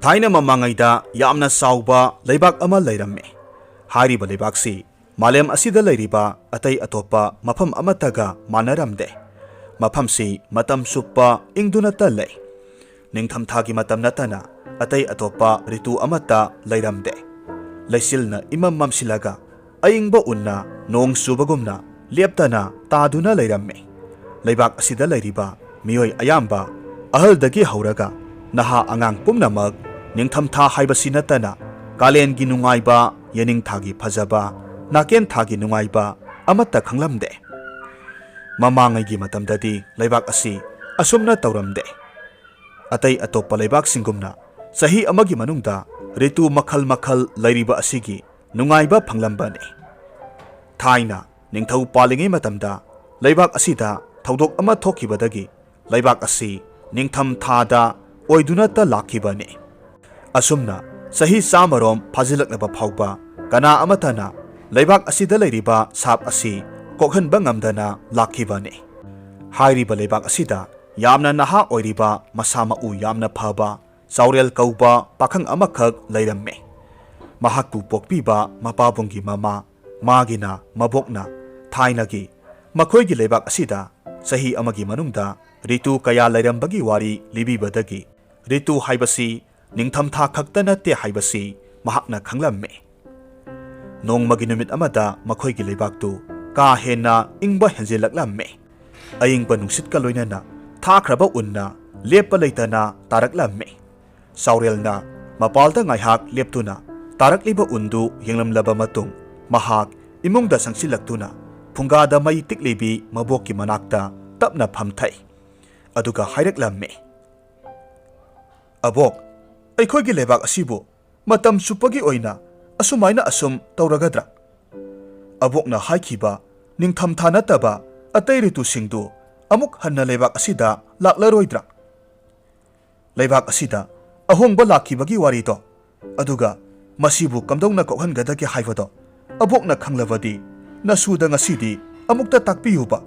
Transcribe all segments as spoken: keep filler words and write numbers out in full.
ꯊꯥꯏꯅ ꯃꯃꯥꯡꯉꯩꯗ ꯌꯥꯝꯅ ꯆꯥꯎꯕ ꯂꯩꯕꯥꯛ ꯑꯃ ꯂꯩꯔꯝꯃꯤ꯫ ꯍꯥꯏꯔꯤꯕ ꯂꯩꯕꯥꯛꯁꯤ ꯃꯥꯂꯦꯝ ꯑꯁꯤꯗ ꯂꯩꯔꯤꯕ ꯑꯇꯩ ꯑꯇꯣꯞꯄ ꯃꯐꯝ ꯑꯃꯠꯇꯒ ꯃꯥꯟꯅꯔꯝꯗꯦ꯫ ꯃꯐꯝꯁꯤ ꯃꯇꯝ ꯆꯨꯞꯄ ꯏꯪꯗꯨꯅꯇ ꯂꯩ꯫ ꯅꯤꯡꯊꯝꯊꯥꯒꯤ ꯃꯇꯝ ꯅꯠꯇꯅ ꯑꯇꯩ ꯑꯇꯣꯞꯄ ꯔꯤꯇꯨ ꯑꯃꯠꯇ ꯂꯩꯔꯝꯗꯦ꯫ ꯂꯩꯆꯤꯜꯅ ꯏꯃꯝ ꯃꯝꯁꯤꯜꯂꯒ ꯑꯏꯪꯕ ꯎꯟꯅ ꯅꯣꯡ ꯆꯨꯕꯒꯨꯝꯅ ꯂꯦꯞꯇꯅ ꯇꯥꯗꯨꯅ ꯂꯩꯔꯝꯃꯤ꯫ ꯂꯩꯕꯥꯛ ꯑꯁꯤꯗ ꯂꯩꯔꯤꯕ ꯃꯤꯑꯣꯏ ꯑꯌꯥꯝꯕ, ꯑꯍꯜꯗꯒꯤ ꯍꯧꯔꯒ ꯅꯍꯥ ꯑꯉꯥꯡ ꯄꯨꯝꯅꯃꯛ, ꯅꯤꯡꯊꯝꯊꯥ ꯍꯥꯏꯕꯁꯤ ꯅꯠꯇꯅ ꯀꯥꯂꯦꯟꯒꯤ ꯅꯨꯡꯉꯥꯏꯕ, ꯌꯦꯅꯤꯡꯊꯥꯒꯤ ꯐꯖꯕ, ꯅꯥꯀꯦꯟꯊꯥꯒꯤ ꯅꯨꯡꯉꯥꯏꯕ ꯑꯃꯠꯇ ꯈꯪꯂꯝꯗꯦ꯫ ꯃꯃꯥꯡꯉꯩꯒꯤ ꯃꯇꯝꯗꯗꯤ ꯂꯩꯕꯥꯛ ꯑꯁꯤ ꯑꯁꯨꯝꯅ ꯇꯧꯔꯝꯗꯦ꯫ ꯑꯇꯩ ꯑꯇꯣꯞꯄ ꯂꯩꯕꯥꯛꯁꯤꯡꯒꯨꯝꯅ ꯆꯍꯤ ꯑꯃꯒꯤ ꯃꯅꯨꯡꯗ ꯔꯤꯇꯨ ꯃꯈꯜ ꯃꯈꯜ ꯂꯩꯔꯤꯕ ꯑꯁꯤꯒꯤ ꯅꯨꯡꯉꯥꯏꯕ ꯐꯪꯂꯝꯕꯅꯤ꯫ ꯊꯥꯏꯅ ꯅꯤꯡꯊꯧ ꯄꯥꯜꯂꯤꯉꯩ ꯃꯇꯝꯗ ꯂꯩꯕꯥꯛ ꯑꯁꯤꯗ ꯊꯧꯗꯣꯛ ꯑꯃ ꯊꯣꯛꯈꯤꯕꯗꯒꯤ ꯂꯩꯕꯥꯛ ꯑꯁꯤ ꯅꯤꯡꯊꯝ ꯊꯥꯗ ꯑꯣꯏꯗꯨꯅꯇ ꯂꯥꯛꯈꯤꯕꯅꯤ꯫ ꯑꯁꯨꯝꯅ ꯆꯍꯤ ꯆꯥꯝꯃꯔꯣꯝ ꯐꯥꯖꯤꯜꯂꯛꯂꯕ ꯐꯥꯎꯕ ꯀꯅꯥ ꯑꯃꯠꯇꯅ ꯂꯩꯕꯥꯛ ꯑꯁꯤꯗ ꯂꯩꯔꯤꯕ ꯁꯥꯞ ꯑꯁꯤ ꯀꯣꯛꯍꯟꯕ ꯉꯝꯗꯅ ꯂꯥꯛꯈꯤꯕꯅꯤ꯫ ꯍꯥꯏꯔꯤꯕ ꯂꯩꯕꯥꯛ ꯑꯁꯤꯗ ꯌꯥꯝꯅ ꯅꯍꯥ ꯑꯣꯏꯔꯤꯕ, ꯃꯁꯥ ꯃꯎ ꯌꯥꯝꯅ ꯐꯕ ꯆꯥꯎꯔꯦꯜ ꯀꯧꯕ ꯄꯥꯈꯪ ꯑꯃꯈꯛ ꯂꯩꯔꯝꯃꯤ꯫ ꯃꯍꯥꯛꯄꯨ ꯄꯣꯛꯄꯤꯕ ꯃꯄꯥꯕꯨꯡꯒꯤ ꯃꯃꯥ, ꯃꯥꯒꯤꯅ ꯃꯕꯣꯛꯅ ꯊꯥꯏꯅꯒꯤ ꯃꯈꯣꯏꯒꯤ ꯂꯩꯕꯥꯛ ꯑꯁꯤꯗ ꯆꯍꯤ ꯑꯃꯒꯤ ꯃꯅꯨꯡꯗ ꯔꯤꯇꯨ ꯀꯌꯥ ꯂꯩꯔꯝꯕꯒꯤ ꯋꯥꯔꯤ ꯂꯤꯕꯤꯕꯗꯒꯤ ꯔꯤꯇꯨ ꯍꯥꯏꯕꯁꯤ ꯅꯤꯡꯊꯝꯊꯥ ꯈꯛꯇ ꯅꯠꯇꯦ ꯍꯥꯏꯕꯁꯤ ꯃꯍꯥꯛꯅ ꯈꯪꯂꯝꯃꯤ꯫ ꯅꯣꯡꯃꯒꯤ ꯅꯨꯃꯤꯠ ꯑꯃꯗ ꯃꯈꯣꯏꯒꯤ ꯂꯩꯕꯥꯛꯇꯨ ꯀꯥ ꯍꯦꯟꯅ ꯏꯪꯕ ꯍꯦꯟꯖꯤꯜꯂꯛꯂꯝꯃꯤ꯫ ꯑꯏꯪꯕ ꯅꯨꯡꯁꯤꯠꯀ ꯂꯣꯏꯅꯅ ꯊꯥꯈ꯭ꯔꯕ ꯎꯟꯅ ꯂꯦꯞꯄ ꯂꯩꯇꯅ ꯇꯥꯔꯛꯂꯝꯃꯤ꯫ ꯆꯥꯎꯔꯦꯜꯅ ꯃꯄꯥꯜꯗ ꯉꯥꯏꯍꯥꯛ ꯂꯦꯞꯇꯨꯅ ꯇꯥꯔꯛꯂꯤꯕ ꯎꯟꯗꯨ ꯌꯦꯡꯂꯝꯂꯕ ꯃꯇꯨꯡ, ꯃꯍꯥꯛ ꯏꯃꯨꯡꯗ ꯆꯪꯁꯤꯜꯂꯛꯇꯨꯅ ꯐꯨꯡꯒꯥꯗ ꯃꯩ ꯇꯤꯛꯂꯤꯕꯤ ꯃꯕꯣꯛꯀꯤ ꯃꯅꯥꯛꯇ ꯇꯞꯅ ꯐꯝꯊꯩ꯫ ꯑꯗꯨꯒ ꯍꯥꯏꯔꯛꯂꯝꯃꯤ, "ꯑꯕꯣꯛ, ꯑꯩꯈꯣꯏꯒꯤ ꯂꯩꯕꯥꯛ ꯑꯁꯤꯕꯨ ꯃꯇꯝ ꯆꯨꯞꯄꯒꯤ ꯑꯣꯏꯅ ꯑꯁꯨꯃꯥꯏꯅ ꯑꯁꯨꯝ ꯇꯧꯔꯒꯗ꯭ꯔꯥ? ꯑꯕꯣꯛꯅ ꯍꯥꯏꯈꯤꯕ ꯅꯤꯡꯊꯝꯊꯥ ꯅꯠꯇꯕ ꯑꯇꯩ ꯔꯤꯇꯨꯁꯤꯡꯗꯨ ꯑꯃꯨꯛ ꯍꯟꯅ ꯂꯩꯕꯥꯛ ꯑꯁꯤꯗ ꯂꯥꯛꯂꯔꯣꯏꯗ꯭ꯔꯥ? ꯂꯩꯕꯥꯛ ꯑꯁꯤꯗ ꯑꯍꯣꯡꯕ ꯂꯥꯛꯈꯤꯕꯒꯤ ꯋꯥꯔꯤꯗꯣ, ꯑꯗꯨꯒ ꯃꯁꯤꯕꯨ ꯀꯝꯗꯧꯅ ꯀꯣꯛꯍꯟꯒꯗꯒꯦ ꯍꯥꯏꯕꯗꯣ ꯑꯕꯣꯛꯅ ꯈꯪꯂꯕꯗꯤ ꯅꯁꯨꯗ ꯉꯁꯤꯗꯤ ꯑꯃꯨꯛꯇ ꯇꯥꯛꯄꯤꯌꯨꯕ꯫"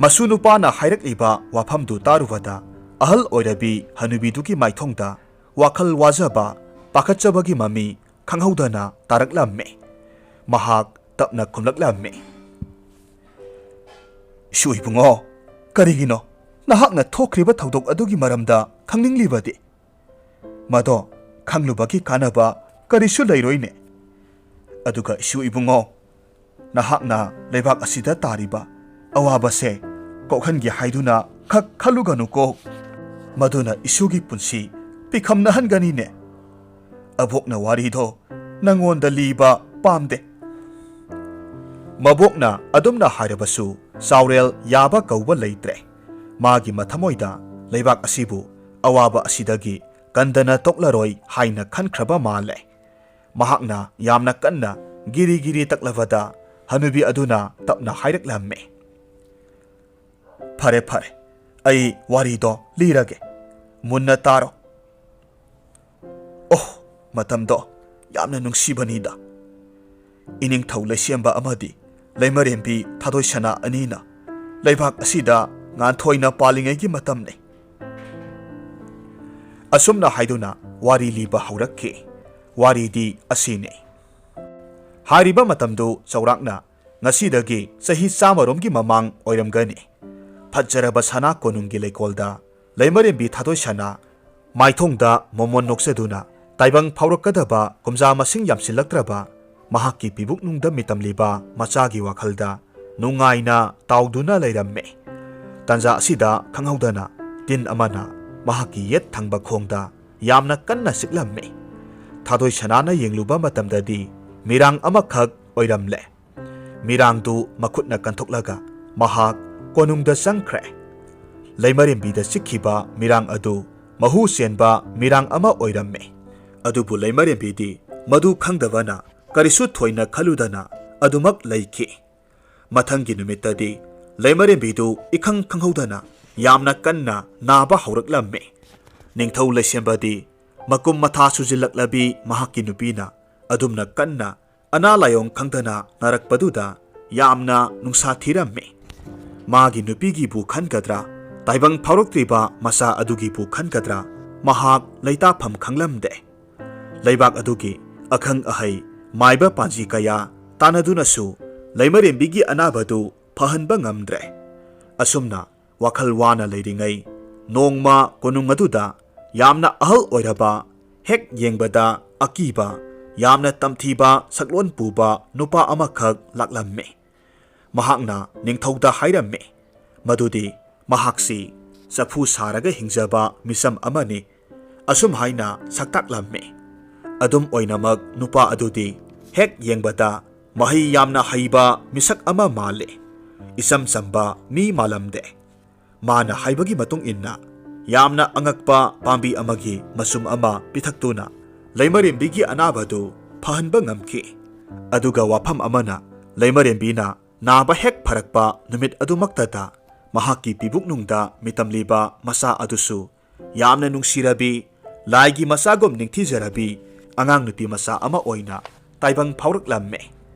ꯃꯁꯨ ꯅꯨꯄꯥꯅ ꯍꯥꯏꯔꯛꯂꯤꯕ ꯋꯥꯐꯝꯗꯨ ꯇꯥꯔꯨꯕꯗ ꯑꯍꯜ ꯑꯣꯏꯔꯕꯤ ꯍꯅꯨꯕꯤꯗꯨꯒꯤ ꯃꯥꯏꯊꯣꯡꯗ ꯋꯥꯈꯜ ꯋꯥꯖꯕ, ꯄꯥꯈꯠꯆꯕꯒꯤ ꯃꯃꯤ ꯈꯪꯍꯧꯗꯅ ꯇꯥꯔꯛꯂꯝꯃꯤ꯫ ꯃꯍꯥꯛ ꯇꯞꯅ ꯈꯨꯝꯂꯛꯂꯝꯃꯤ, "ꯏꯁꯨ ꯏꯕꯨꯡꯉꯣ, ꯀꯔꯤꯒꯤꯅꯣ ꯅꯍꯥꯛꯅ ꯊꯣꯛꯈ꯭ꯔꯤꯕ ꯊꯧꯗꯣꯛ ꯑꯗꯨꯒꯤ ꯃꯔꯝꯗ ꯈꯪꯅꯤꯡꯂꯤꯕꯗꯤ? ꯃꯗꯣ ꯈꯪꯂꯨꯕꯒꯤ ꯀꯥꯟꯅꯕ ꯀꯔꯤꯁꯨ ꯂꯩꯔꯣꯏꯅꯦ꯫ ꯑꯗꯨꯒ ꯏꯁꯨ ꯏꯕꯨꯡꯉꯣ, ꯅꯍꯥꯛꯅ ꯂꯩꯕꯥꯛ ꯑꯁꯤꯗ ꯇꯥꯔꯤꯕ ꯑꯋꯥꯕꯁꯦ ꯀꯣꯛꯍꯟꯒꯦ ꯍꯥꯏꯗꯨꯅ ꯈꯛ ꯈꯜꯂꯨꯒꯅꯨꯀꯣ꯫ ꯃꯗꯨꯅ ꯏꯁꯨꯒꯤ ꯄꯨꯟꯁꯤ ꯄꯤꯈꯝꯅꯍꯟꯒꯅꯤꯅꯦ꯫ ꯑꯕꯣꯛꯅ ꯋꯥꯔꯤꯗꯣ ꯅꯪꯉꯣꯟꯗ ꯂꯤꯕ ꯄꯥꯝꯗꯦ꯫" ꯃꯕꯣꯛꯅ ꯑꯗꯨꯝꯅ ꯍꯥꯏꯔꯕꯁꯨ ꯆꯥꯎꯔꯦꯜ ꯌꯥꯕ ꯀꯧꯕ ꯂꯩꯇ꯭ꯔꯦ꯫ ꯃꯥꯒꯤ ꯃꯊꯃꯣꯏꯗ ꯂꯩꯕꯥꯛ ꯑꯁꯤꯕꯨ ꯑꯋꯥꯕ ꯑꯁꯤꯗꯒꯤ ꯀꯟꯗꯅ ꯇꯣꯛꯂꯔꯣꯏ ꯍꯥꯏꯅ ꯈꯟꯈ꯭ꯔꯕ ꯃꯥꯜꯂꯦ꯫ ꯃꯍꯥꯛꯅ ꯌꯥꯝꯅ ꯀꯟꯅ ꯒꯤꯔꯤ ꯒꯤꯔꯤ ꯇꯛꯂꯕꯗ ꯍꯅꯨꯕꯤ ꯑꯗꯨꯅ ꯇꯞꯅ ꯍꯥꯏꯔꯛꯂꯝꯃꯤ, "ꯐꯔꯦ, ꯐꯔꯦ, ꯑꯩ ꯋꯥꯔꯤꯗꯣ ꯂꯤꯔꯒꯦ, ꯃꯨꯟꯅ ꯇꯥꯔꯣ꯫ ꯑꯣꯍ, ꯃꯇꯝꯗꯣ ꯌꯥꯝꯅ ꯅꯨꯡꯁꯤꯕꯅꯤꯗ꯫ ꯏꯅꯤꯡꯊꯧ ꯂꯩꯁꯦꯝꯕ ꯑꯃꯗꯤ ꯂꯩꯃꯔꯦꯝꯕꯤ ꯊꯥꯗꯣꯏꯁꯅꯥ ꯑꯅꯤꯅ ꯂꯩꯕꯥꯛ ꯑꯁꯤꯗ ꯉꯥꯟꯊꯣꯏꯅ ꯄꯥꯜꯂꯤꯉꯩꯒꯤ ꯃꯇꯝꯅꯤ꯫" ꯑꯁꯨꯝꯅ ꯍꯥꯏꯗꯨꯅ ꯋꯥꯔꯤ ꯂꯤꯕ ꯍꯧꯔꯛꯈꯤ꯫ ꯋꯥꯔꯤꯗꯤ ꯑꯁꯤꯅꯤ꯫ ꯍꯥꯏꯔꯤꯕ ꯃꯇꯝꯗꯨ ꯆꯥꯎꯔꯥꯛꯅ ꯉꯁꯤꯗꯒꯤ ꯆꯍꯤ ꯆꯥꯝꯃꯔꯣꯝꯒꯤ ꯃꯃꯥꯡ ꯑꯣꯏꯔꯝꯒꯅꯤ꯫ ꯐꯖꯔꯕ ꯁꯅꯥ ꯀꯣꯅꯨꯡꯒꯤ ꯂꯩꯀꯣꯜꯗ ꯂꯩꯃꯔꯦꯝꯕꯤ ꯊꯥꯗꯣꯏꯁꯅꯥ ꯃꯥꯏꯊꯣꯡꯗ ꯃꯣꯃꯣꯟ ꯅꯣꯛꯆꯗꯨꯅ ꯇꯥꯏꯕꯪ ꯐꯥꯎꯔꯛꯀꯗꯕ ꯀꯨꯝꯖꯥ ꯃꯁꯤꯡ ꯌꯥꯝꯁꯤꯜꯂꯛꯇ꯭ꯔꯕ ꯃꯍꯥꯛꯀꯤ ꯄꯤꯕꯨꯛꯅꯨꯡꯗ ꯃꯤꯇꯝꯂꯤꯕ ꯃꯆꯥꯒꯤ ꯋꯥꯈꯜꯗ ꯅꯨꯡꯉꯥꯏꯅ ꯇꯥꯎꯗꯨꯅ ꯂꯩꯔꯝꯃꯤ꯫ ꯇꯥꯟꯖꯥ ꯑꯁꯤꯗ ꯈꯪꯍꯧꯗꯅ ꯇꯤꯟ ꯑꯃꯅ ꯃꯍꯥꯛꯀꯤ ꯌꯦꯠ ꯊꯪꯕ ꯈꯣꯡꯗ ꯌꯥꯝꯅ ꯀꯟꯅ ꯆꯤꯛꯂꯝꯃꯤ꯫ ꯊꯥꯗꯣꯏꯁꯅꯥꯅ ꯌꯦꯡꯂꯨꯕ ꯃꯇꯝꯗꯗꯤ ꯃꯤꯔꯥꯡ ꯑꯃꯈꯛ ꯑꯣꯏꯔꯝꯂꯦ꯫ ꯃꯤꯔꯥꯡꯗꯨ ꯃꯈꯨꯠꯅ ꯀꯟꯊꯣꯛꯂꯒ ꯃꯍꯥꯛ ꯀꯣꯅꯨꯡꯗ ꯆꯪꯈ꯭ꯔꯦ꯫ ꯂꯩꯃꯔꯦꯝꯕꯤꯗ ꯆꯤꯛꯈꯤꯕ ꯃꯤꯔꯥꯡ ꯑꯗꯨ ꯃꯍꯨ ꯆꯦꯟꯕ ꯃꯤꯔꯥꯡ ꯑꯃ ꯑꯣꯏꯔꯝꯃꯤ꯫ ꯑꯗꯨꯕꯨ ꯂꯩꯃꯔꯦꯝꯕꯤꯗꯤ ꯃꯗꯨ ꯈꯪꯗꯕꯅ ꯀꯔꯤꯁꯨ ꯊꯣꯏꯅ ꯈꯜꯂꯨꯗꯅ ꯑꯗꯨꯃꯛ ꯂꯩꯈꯤ꯫ ꯃꯊꯪꯒꯤ ꯅꯨꯃꯤꯠꯇꯗꯤ ꯂꯩꯃꯔꯦꯝꯕꯤꯗꯨ ꯏꯈꯪ ꯈꯪꯍꯧꯗꯅ ꯌꯥꯝꯅ ꯀꯟꯅ ꯅꯥꯕ ꯍꯧꯔꯛꯂꯝꯃꯤ꯫ ꯅꯤꯡꯊꯧ ꯂꯩꯁꯦꯝꯕꯗꯤ ꯃꯀꯨꯝ ꯃꯊꯥ ꯁꯨꯖꯤꯜꯂꯛꯂꯕꯤ ꯃꯍꯥꯛꯀꯤ ꯅꯨꯄꯤꯅ ꯑꯗꯨꯝꯅ ꯀꯟꯅ ꯑꯅꯥ ꯂꯥꯏꯑꯣꯡ ꯈꯪꯗꯅ ꯅꯥꯔꯛꯄꯗꯨꯗ ꯌꯥꯝꯅ ꯅꯨꯡꯁꯥ ꯊꯤꯔꯝꯃꯤ꯫ ꯃꯥꯒꯤ ꯅꯨꯄꯤꯒꯤꯕꯨ ꯈꯟꯒꯗ꯭ꯔꯥ, ꯇꯥꯏꯕꯪ ꯐꯥꯎꯔꯛꯇ꯭ꯔꯤꯕ ꯃꯆꯥ ꯑꯗꯨꯒꯤꯕꯨ ꯈꯟꯒꯗ꯭ꯔꯥ? ꯃꯍꯥꯛ ꯂꯩꯇꯥꯐꯝ ꯈꯪꯂꯝꯗꯦ꯫ ꯂꯩꯕꯥꯛ ꯑꯗꯨꯒꯤ ꯑꯈꯪ ꯑꯍꯩ ꯃꯥꯏꯕ ꯄꯥꯟꯖꯤ ꯀꯌꯥ ꯇꯥꯟꯅꯗꯨꯅꯁꯨ ꯂꯩꯃꯔꯦꯝꯕꯤꯒꯤ ꯑꯅꯥꯕꯗꯨ ꯐꯍꯟꯕ ꯉꯝꯗ꯭ꯔꯦ꯫ ꯑꯁꯨꯝꯅ ꯋꯥꯈꯜ ꯋꯥꯅ ꯂꯩꯔꯤꯉꯩ, ꯅꯣꯡꯃ ꯀꯣꯅꯨꯡ ꯑꯗꯨꯗ ꯌꯥꯝꯅ ꯑꯍꯜ ꯑꯣꯏꯔꯕ, ꯍꯦꯛ ꯌꯦꯡꯕꯗ ꯑꯀꯤꯕ, ꯌꯥꯝꯅ ꯇꯝꯊꯤꯕ ꯁꯛꯂꯣꯟ ꯄꯨꯕ ꯅꯨꯄꯥ ꯑꯃꯈꯛ ꯂꯥꯛꯂꯝꯃꯤ꯫ ꯃꯍꯥꯛꯅ ꯅꯤꯡꯊꯧꯗ ꯍꯥꯏꯔꯝꯃꯤ ꯃꯗꯨꯗꯤ ꯃꯍꯥꯛꯁꯤ ꯆꯐꯨ ꯁꯥꯔꯒ ꯍꯤꯡꯖꯕ ꯃꯤꯁꯝ ꯑꯃꯅꯤ꯫ ꯑꯁꯨꯝ ꯍꯥꯏꯅ ꯁꯛꯇꯥꯛꯂꯝꯃꯤ꯫ ꯑꯗꯨꯝ ꯑꯣꯏꯅꯃꯛ, ꯅꯨꯄꯥ ꯑꯗꯨꯗꯤ ꯍꯦꯛ ꯌꯦꯡꯕꯗ ꯃꯍꯩ ꯌꯥꯝꯅ ꯍꯩꯕ ꯃꯤꯁꯛ ꯑꯃ ꯃꯥꯜꯂꯤ꯫ ꯏꯆꯝ ꯆꯝꯕ ꯃꯤ ꯃꯥꯜꯂꯝꯗꯦ꯫ ꯃꯥꯅ ꯍꯥꯏꯕꯒꯤ ꯃꯇꯨꯡ ꯏꯟꯅ, ꯌꯥꯝꯅ ꯑꯉꯛꯄ ꯄꯥꯝꯕꯤ ꯑꯃꯒꯤ ꯃꯆꯨꯝ ꯑꯃ ꯄꯤꯊꯛꯇꯨꯅ ꯂꯩꯃꯔꯦꯝꯕꯤꯒꯤ ꯑꯅꯥꯕꯗꯨ ꯐꯍꯟꯕ ꯉꯝꯈꯤ꯫ ꯑꯗꯨꯒ ꯋꯥꯐꯝ ꯑꯃꯅ, ꯂꯩꯃꯔꯦꯝꯕꯤꯅ ꯅꯥꯕ ꯍꯦꯛ ꯐꯔꯛꯄ ꯅꯨꯃꯤꯠ ꯑꯗꯨꯃꯛꯇꯗ ꯃꯍꯥꯛꯀꯤ ꯄꯤꯕꯨꯛꯅꯨꯡꯗ ꯃꯤꯇꯝꯂꯤꯕ ꯃꯆꯥ ꯑꯗꯨꯁꯨ ꯌꯥꯝꯅ ꯅꯨꯡꯁꯤꯔꯕꯤ, ꯂꯥꯏꯒꯤ ꯃꯆꯥꯒꯨꯝ ꯅꯤꯡꯊꯤꯖꯔꯕꯤ ꯑꯉꯥꯡ ꯅꯨꯄꯤ ꯃꯆꯥ ꯑꯃ ꯑꯣꯏꯅ ꯇꯥꯏꯕꯪ ꯐꯥꯎꯔꯛꯂꯝꯃꯤ꯫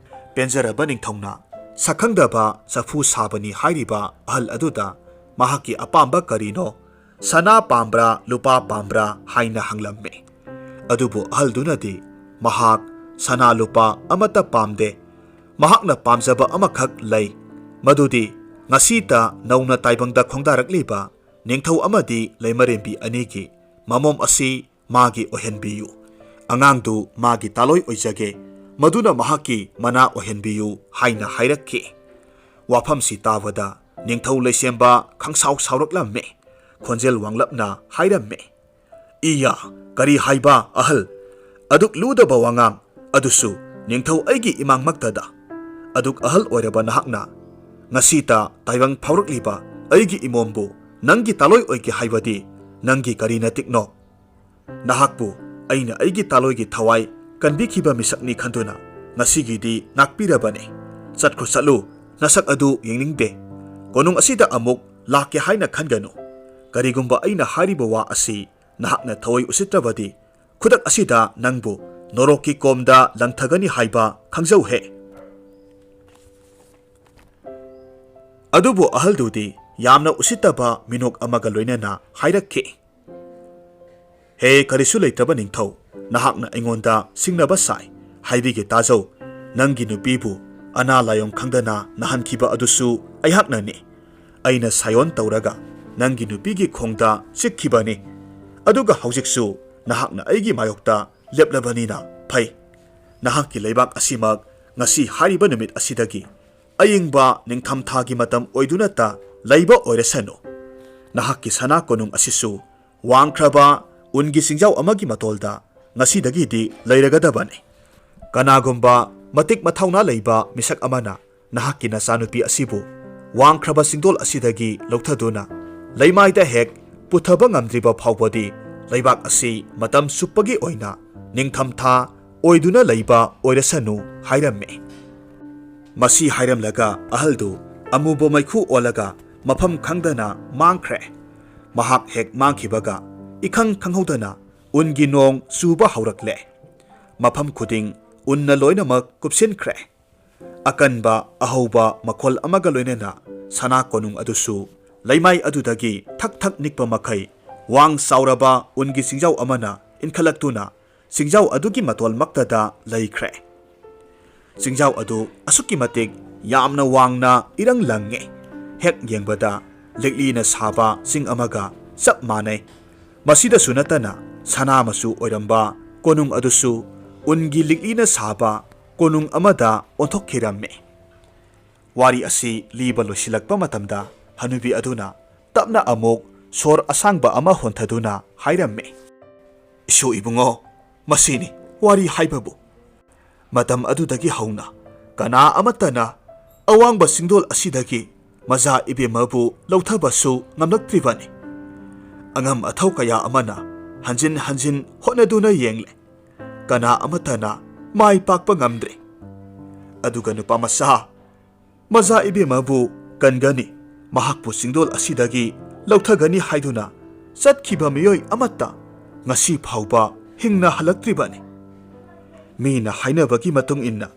ꯄꯦꯟꯖꯔꯕ ꯅꯤꯡꯊꯧꯅ ꯁꯛꯈꯪꯗꯕ ꯆꯐꯨ ꯁꯥꯕꯅꯤ ꯍꯥꯏꯔꯤꯕ ꯑꯍꯜ ꯑꯗꯨꯗ ꯃꯍꯥꯛꯀꯤ ꯑꯄꯥꯝꯕ ꯀꯔꯤꯅꯣ, ꯁꯅꯥ ꯄꯥꯝꯕ꯭ꯔꯥ, ꯂꯨꯄꯥ ꯄꯥꯝꯕ꯭ꯔꯥ ꯍꯥꯏꯅ ꯍꯪꯂꯝꯃꯤ꯫ ꯑꯗꯨꯕꯨ ꯑꯍꯜꯗꯨꯅꯗꯤ ꯃꯍꯥꯛ ꯁꯅꯥ ꯂꯨꯄꯥ ꯑꯃꯠꯇ ꯄꯥꯝꯗꯦ꯫ ꯃꯍꯥꯛꯅ ꯄꯥꯝꯖꯕ ꯑꯃꯈꯛ ꯂꯩ, ꯃꯗꯨꯗꯤ ꯉꯁꯤꯇ ꯅꯧꯅ ꯇꯥꯏꯕꯪꯗ ꯈꯣꯡꯗꯥꯔꯛꯂꯤꯕ ꯅꯤꯡꯊꯧ ꯑꯃꯗꯤ ꯂꯩꯃꯔꯦꯝꯕꯤ ꯑꯅꯤꯒꯤ ꯃꯃꯣꯝ ꯑꯁꯤ ꯃꯥꯒꯤ ꯑꯣꯏꯍꯟꯕꯤꯌꯨ꯫ ꯑꯉꯥꯡꯗꯨ ꯃꯥꯒꯤ ꯇꯥꯂꯣꯏ ꯑꯣꯏꯖꯒꯦ, ꯃꯗꯨꯅ ꯃꯍꯥꯛꯀꯤ ꯃꯅꯥ ꯑꯣꯏꯍꯟꯕꯤꯌꯨ ꯍꯥꯏꯅ ꯍꯥꯏꯔꯛꯈꯤ꯫ ꯋꯥꯐꯝꯁꯤ ꯇꯥꯕꯗ ꯅꯤꯡꯊꯧ ꯂꯩꯁꯦꯝꯕ ꯈꯪꯁꯥꯎ ꯁꯥꯎꯔꯛꯂꯝꯃꯤ꯫ ꯈꯣꯟꯖꯦꯜ ꯋꯥꯡꯂꯞꯅ ꯍꯥꯏꯔꯝꯃꯤ, "ꯏꯌꯥ, ꯀꯔꯤ ꯍꯥꯏꯕ ꯑꯍꯜ? ꯑꯗꯨꯛ ꯂꯨꯗꯕ ꯋꯥꯉꯥꯡ, ꯑꯗꯨꯁꯨ ꯅꯤꯡꯊꯧ ꯑꯩꯒꯤ ꯏꯃꯥꯡꯃꯛꯇꯗ꯫ ꯑꯗꯨꯛ ꯑꯍꯜ ꯑꯣꯏꯔꯕ ꯅꯍꯥꯛꯅ ꯉꯁꯤꯇ ꯇꯥꯏꯕꯪ ꯐꯥꯎꯔꯛꯂꯤꯕ ꯑꯩꯒꯤ ꯏꯃꯣꯝꯕꯨ ꯅꯪꯒꯤ ꯇꯥꯂꯣꯏ ꯑꯣꯏꯒꯦ ꯍꯥꯏꯕꯗꯤ ꯅꯪꯒꯤ ꯀꯔꯤ ꯅꯇꯤꯛꯅꯣ? ꯅꯍꯥꯛꯄꯨ ꯑꯩꯅ ꯑꯩꯒꯤ ꯇꯥꯂꯣꯏꯒꯤ ꯊꯋꯥꯏ ꯀꯟꯕꯤꯈꯤꯕ ꯃꯤꯁꯛꯅꯤ ꯈꯟꯗꯨꯅ ꯉꯁꯤꯒꯤꯗꯤ ꯉꯥꯛꯄꯤꯔꯕꯅꯤ꯫ ꯆꯠꯈ꯭ꯔꯣ, ꯆꯠꯂꯨ, ꯅꯁꯛ ꯑꯗꯨ ꯌꯦꯡꯅꯤꯡꯗꯦ꯫ ꯀꯣꯅꯨꯡ ꯑꯁꯤꯗ ꯑꯃꯨꯛ ꯂꯥꯛꯀꯦ ꯍꯥꯏꯅ ꯈꯟꯒꯅꯨ꯫ ꯀꯔꯤꯒꯨꯝꯕ ꯑꯩꯅ ꯍꯥꯏꯔꯤꯕ ꯋꯥ ꯑꯁꯤ ꯅꯍꯥꯛꯅ ꯊꯋꯥꯏ ꯎꯁꯤꯠꯇ꯭ꯔꯕꯗꯤ, ꯈꯨꯗꯛ ꯑꯁꯤꯗ ꯅꯪꯕꯨ ꯅꯣꯔꯣꯛꯀꯤ ꯀꯣꯝꯗ ꯂꯪꯊꯒꯅꯤ ꯍꯥꯏꯕ ꯈꯪꯖꯧꯍꯦ꯫" ꯑꯗꯨꯕꯨ ꯑꯍꯜꯗꯨꯗꯤ ꯌꯥꯝꯅ ꯎꯁꯤꯠꯇꯕ ꯃꯤꯅꯣꯛ ꯑꯃꯒ ꯂꯣꯏꯅꯅ ꯍꯥꯏꯔꯛꯈꯤ꯫ "ꯍꯦ, ꯀꯔꯤꯁꯨ ꯂꯩꯇ꯭ꯔꯕ ꯅꯤꯡꯊꯧ, ꯅꯍꯥꯛꯅ ꯑꯩꯉꯣꯟꯗ ꯁꯤꯡꯅꯕ ꯁꯥꯏ꯫ ꯍꯥꯏꯕꯤꯒꯦ ꯇꯥꯖꯧ, ꯅꯪꯒꯤ ꯅꯨꯄꯤꯕꯨ ꯑꯅꯥ ꯂꯥꯏꯌꯣꯡ ꯈꯪꯗꯅ ꯅꯥꯍꯟꯈꯤꯕ ꯑꯗꯨꯁꯨ ꯑꯩꯍꯥꯛꯅꯅꯤ꯫ ꯑꯩꯅ ꯁꯥꯌꯣꯟ ꯇꯧꯔꯒ ꯅꯪꯒꯤ ꯅꯨꯄꯤꯒꯤ ꯈꯣꯡꯗ ꯆꯤꯛꯈꯤꯕꯅꯤ꯫ ꯑꯗꯨꯒ ꯍꯧꯖꯤꯛꯁꯨ ꯅꯍꯥꯛꯅ ꯑꯩꯒꯤ ꯃꯥꯌꯣꯛꯇ ꯂꯦꯞꯂꯕꯅꯤꯅ ꯐꯩ꯫ ꯅꯍꯥꯛꯀꯤ ꯂꯩꯕꯥꯛ ꯑꯁꯤꯃꯛ ꯉꯁꯤ ꯍꯥꯏꯔꯤꯕ ꯅꯨꯃꯤꯠ ꯑꯁꯤꯗꯒꯤ ꯑꯏꯪꯕ ꯅꯤꯡꯊꯝꯊꯥꯒꯤ ꯃꯇꯝ ꯑꯣꯏꯗꯨꯅꯇ ꯂꯩꯕ ꯑꯣꯏꯔꯁꯅꯨ꯫ ꯅꯍꯥꯛꯀꯤ ꯁꯅꯥ ꯀꯣꯅꯨꯡ ꯑꯁꯤꯁꯨ ꯋꯥꯡꯈ꯭ꯔꯕ ꯎꯟꯒꯤ ꯆꯤꯡꯖꯥꯎ ꯑꯃꯒꯤ ꯃꯇꯣꯜꯗ ꯉꯁꯤꯗꯒꯤꯗꯤ ꯂꯩꯔꯒꯗꯕꯅꯤ꯫ ꯀꯅꯥꯒꯨꯝꯕ ꯃꯇꯤꯛ ꯃꯊꯧꯅꯥ ꯂꯩꯕ ꯃꯤꯁꯛ ꯑꯃꯅ ꯅꯍꯥꯛꯀꯤ ꯅꯆꯥꯅꯨꯄꯤ ꯑꯁꯤꯕꯨ ꯋꯥꯡꯈ꯭ꯔꯕ ꯆꯤꯡꯗꯣꯜ ꯑꯁꯤꯗꯒꯤ ꯂꯧꯊꯗꯨꯅ ꯂꯩꯃꯥꯏꯗ ꯍꯦꯛ ꯄꯨꯊꯕ ꯉꯝꯗ꯭ꯔꯤꯕ ꯐꯥꯎꯕꯗꯤ ꯂꯩꯕꯥꯛ ꯑꯁꯤ ꯃꯇꯝ ꯆꯨꯞꯄꯒꯤ ꯑꯣꯏꯅ ꯅꯤꯡꯊꯝꯊꯥ ꯑꯣꯏꯗꯨꯅ ꯂꯩꯕ ꯑꯣꯏꯔꯁꯅꯨ" ꯍꯥꯏꯔꯝꯃꯤ꯫ ꯃꯁꯤ ꯍꯥꯏꯔꯝꯂꯒ ꯑꯍꯜꯗꯨ ꯑꯃꯨꯕ ꯃꯩꯈꯨ ꯑꯣꯜꯂꯒ ꯃꯐꯝ ꯈꯪꯗꯅ ꯃꯥꯡꯈ꯭ꯔꯦ꯫ ꯃꯍꯥꯛ ꯍꯦꯛ ꯃꯥꯡꯈꯤꯕꯒ ꯏꯈꯪ ꯈꯪꯍꯧꯗꯅ ꯎꯟꯒꯤ ꯅꯣꯡ ꯆꯨꯕ ꯍꯧꯔꯛꯂꯦ꯫ ꯃꯐꯝ ꯈꯨꯗꯤꯡ ꯎꯟꯅ ꯂꯣꯏꯅꯃꯛ ꯀꯨꯞꯁꯤꯟꯈ꯭ꯔꯦ꯫ ꯑꯀꯟꯕ ꯑꯍꯧꯕ ꯃꯈꯣꯜ ꯑꯃꯒ ꯂꯣꯏꯅꯅ ꯁꯅꯥ ꯀꯣꯅꯨꯡ ꯑꯗꯨꯁꯨ ꯂꯩꯃꯥꯏ ꯑꯗꯨꯗꯒꯤ ꯊꯛ ꯊꯛ ꯅꯤꯛꯄ ꯃꯈꯩ ꯋꯥꯡ ꯆꯥꯎꯔꯕ ꯎꯟꯒꯤ ꯆꯤꯡꯖꯥꯎ ꯑꯃꯅ ꯏꯟꯈꯠꯂꯛꯇꯨꯅ ꯆꯤꯡꯖꯥꯎ ꯑꯗꯨꯒꯤ ꯃꯇꯣꯜꯃꯛꯇꯗ ꯂꯩꯈ꯭ꯔꯦ꯫ ꯆꯤꯡꯖꯥꯎ ꯑꯗꯨ ꯑꯁꯨꯛꯀꯤ ꯃꯇꯤꯛ ꯌꯥꯝꯅ ꯋꯥꯡꯅ ꯏꯔꯪ ꯂꯪꯉꯦ꯫ ꯍꯦꯛ ꯌꯦꯡꯕꯗ ꯂꯤꯛꯂꯤꯅ ꯁꯥꯕ ꯆꯤꯡ ꯑꯃꯒ ꯆꯞ ꯃꯥꯟꯅꯩ꯫ ꯃꯁꯤꯗꯁꯨ ꯅꯠꯇꯅ ꯁꯅꯥ ꯃꯆꯨ ꯑꯣꯏꯔꯝꯕ ꯀꯣꯅꯨꯡ ꯑꯗꯨꯁꯨ ꯎꯟꯒꯤ ꯂꯤꯛꯂꯤꯅ ꯁꯥꯕ ꯀꯣꯅꯨꯡ ꯑꯃꯗ ꯑꯣꯟꯊꯣꯛꯈꯤꯔꯝꯃꯤ꯫ ꯋꯥꯔꯤ ꯑꯁꯤ ꯂꯤꯕ ꯂꯣꯏꯁꯤꯜꯂꯛꯄ ꯃꯇꯝꯗ ꯍꯅꯨꯕꯤ ꯑꯗꯨꯅ ꯇꯞꯅ ꯑꯃꯨꯛ ꯁꯣꯔ ꯑꯁꯥꯡꯕ ꯑꯃ ꯍꯣꯟꯊꯗꯨꯅ ꯍꯥꯏꯔꯝꯃꯤ, "ꯏꯁꯨ ꯏꯕꯨꯡꯉꯣ, ꯃꯁꯤꯅꯤ ꯋꯥꯔꯤ ꯍꯥꯏꯕꯕꯨ꯫ ꯃꯇꯝ ꯑꯗꯨꯗꯒꯤ ꯍꯧꯅ ꯀꯅꯥ ꯑꯃꯠꯇꯅ ꯑꯋꯥꯡꯕ ꯆꯤꯡꯗꯣꯜ ꯑꯁꯤꯗꯒꯤ ꯃꯖꯥ ꯏꯕꯦꯝꯃꯕꯨ ꯂꯧꯊꯕꯁꯨ ꯉꯝꯂꯛꯇ꯭ꯔꯤꯕꯅꯤ꯫ ꯑꯉꯝ ꯑꯊꯧ ꯀꯌꯥ ꯑꯃꯅ ꯍꯟꯖꯤꯟ ꯍꯟꯖꯤꯟ ꯍꯣꯠꯅꯗꯨꯅ ꯌꯦꯡꯂꯦ꯫ ꯀꯅꯥ ꯑꯃꯠꯇꯅ ꯃꯥꯏ ꯄꯥꯛꯄ ꯉꯝꯗ꯭ꯔꯦ꯫ ꯑꯗꯨꯒ ꯅꯨꯄꯥ ꯃꯆꯥ ꯃꯖꯥ ꯏꯕꯦꯝꯃꯕꯨ ꯀꯟꯒꯅꯤ, ꯃꯍꯥꯛꯄꯨ ꯆꯤꯡꯗꯣꯜ ꯑꯁꯤꯗꯒꯤ ꯂꯧꯊꯒꯅꯤ ꯍꯥꯏꯗꯨꯅ ꯆꯠꯈꯤꯕ ꯃꯤꯑꯣꯏ ꯑꯃꯠꯇ ꯉꯁꯤ ꯐꯥꯎꯕ ꯍꯤꯡꯅ ꯍꯜꯂꯛꯇ꯭ꯔꯤꯕꯅꯤ꯫ ꯃꯤꯅ ꯍꯥꯏꯅꯕꯒꯤ ꯃꯇꯨꯡ ꯏꯟꯅ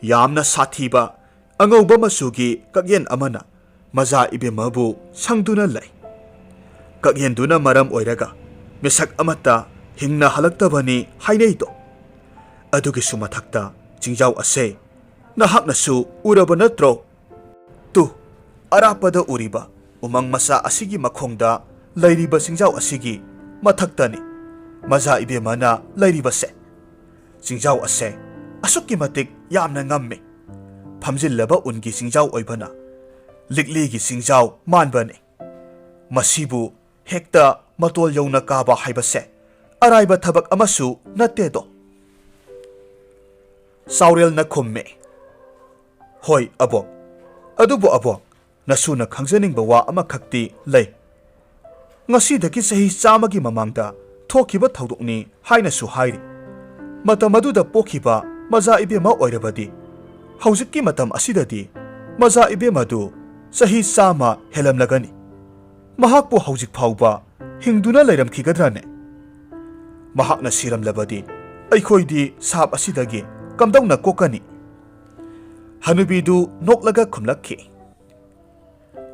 ꯌꯥꯝꯅ ꯁꯥꯊꯤꯕ ꯑꯉꯧꯕ ꯃꯆꯨꯒꯤ ꯀꯛꯌꯦꯟ ꯑꯃꯅ ꯃꯖꯥ ꯏꯕꯦꯝꯃꯕꯨ ꯁꯪꯗꯨꯅ ꯂꯩ꯫ ꯀꯛꯍꯦꯟꯗꯨꯅ ꯃꯔꯝ ꯑꯣꯏꯔꯒ ꯃꯤꯁꯛ ꯑꯃꯠꯇ ꯍꯤꯡꯅ ꯍꯜꯂꯛꯇꯕꯅꯤ ꯍꯥꯏꯅꯩꯗꯣ꯫ ꯑꯗꯨꯒꯤꯁꯨ ꯃꯊꯛꯇ ꯆꯤꯡꯖꯥꯎ ꯑꯁꯦ ꯅꯍꯥꯛꯅꯁꯨ ꯎꯔꯕ ꯅꯠꯇ꯭ꯔꯣ? ꯇꯨ, ꯑꯔꯥꯞꯄꯗ ꯎꯔꯤꯕ ꯎꯃꯪ ꯃꯆꯥ ꯑꯁꯤꯒꯤ ꯃꯈꯣꯡꯗ ꯂꯩꯔꯤꯕ ꯆꯤꯡꯖꯥꯎ ꯑꯁꯤꯒꯤ ꯃꯊꯛꯇꯅꯤ ꯃꯖꯥ ꯏꯕꯦꯝꯃꯅ ꯂꯩꯔꯤꯕꯁꯦ꯫ ꯆꯤꯡꯖꯥꯎ ꯑꯁꯦ ꯑꯁꯨꯛꯀꯤ ꯃꯇꯤꯛ ꯌꯥꯝꯅ ꯉꯝꯃꯤ꯫ ꯐꯝꯖꯤꯜꯂꯕ ꯎꯟꯒꯤ ꯆꯤꯡꯖꯥꯎ ꯑꯣꯏꯕꯅ ꯂꯤꯛꯂꯤꯒꯤ ꯆꯤꯡꯖꯥꯎ ꯃꯥꯟꯕꯅꯤ꯫ ꯃꯁꯤꯕꯨ ꯍꯦꯛꯇ ꯃꯇꯣꯜ ꯌꯧꯅ ꯀꯥꯕ ꯍꯥꯏꯕꯁꯦ ꯑꯔꯥꯏꯕ ꯊꯕꯛ ꯑꯃꯁꯨ ꯅꯠꯇꯦꯗꯣ꯫ ꯆꯥꯎꯔꯦꯜꯅ ꯈꯨꯝꯃꯦ, "ꯍꯣꯏ ꯑꯕꯣꯛ, ꯑꯗꯨꯕꯨ ꯑꯕꯣꯛ, ꯅꯁꯨꯅ ꯈꯪꯖꯅꯤꯡꯕ ꯋꯥ ꯑꯃꯈꯛꯇꯤ ꯂꯩ꯫ ꯉꯁꯤꯗꯒꯤ ꯆꯍꯤ ꯆꯥꯝꯃꯒꯤ ꯃꯃꯥꯡꯗ ꯊꯣꯛꯈꯤꯕ ꯊꯧꯗꯣꯛꯅꯤ ꯍꯥꯏꯅꯁꯨ ꯍꯥꯏꯔꯤ꯫ ꯃꯇꯝ ꯑꯗꯨꯗ ꯄꯣꯛꯈꯤꯕ ꯃꯖꯥ ꯏꯕꯦꯝꯃ ꯑꯣꯏꯔꯕꯗꯤ ꯍꯧꯖꯤꯛꯀꯤ ꯃꯇꯝ ꯑꯁꯤꯗꯗꯤ ꯃꯖꯥ ꯏꯕꯦꯝꯃꯗꯨ ꯆꯍꯤ ꯆꯥꯝꯃ ꯍꯦꯜꯂꯝꯂꯒꯅꯤ꯫ ꯃꯍꯥꯛꯄꯨ ꯍꯧꯖꯤꯛ ꯐꯥꯎꯕ ꯍꯤꯡꯗꯨꯅ ꯂꯩꯔꯝꯈꯤꯒꯗ꯭ꯔꯅꯦ? ꯃꯍꯥꯛꯅ ꯁꯤꯔꯝꯂꯕꯗꯤ ꯑꯩꯈꯣꯏꯗꯤ ꯁꯥꯞ ꯑꯁꯤꯗꯒꯤ ꯀꯝꯗꯧꯅ ꯀꯣꯛꯀꯅꯤ?" ꯍꯅꯨꯕꯤꯗꯨ ꯅꯣꯛꯂꯒ ꯈꯨꯝꯂꯛꯈꯤ,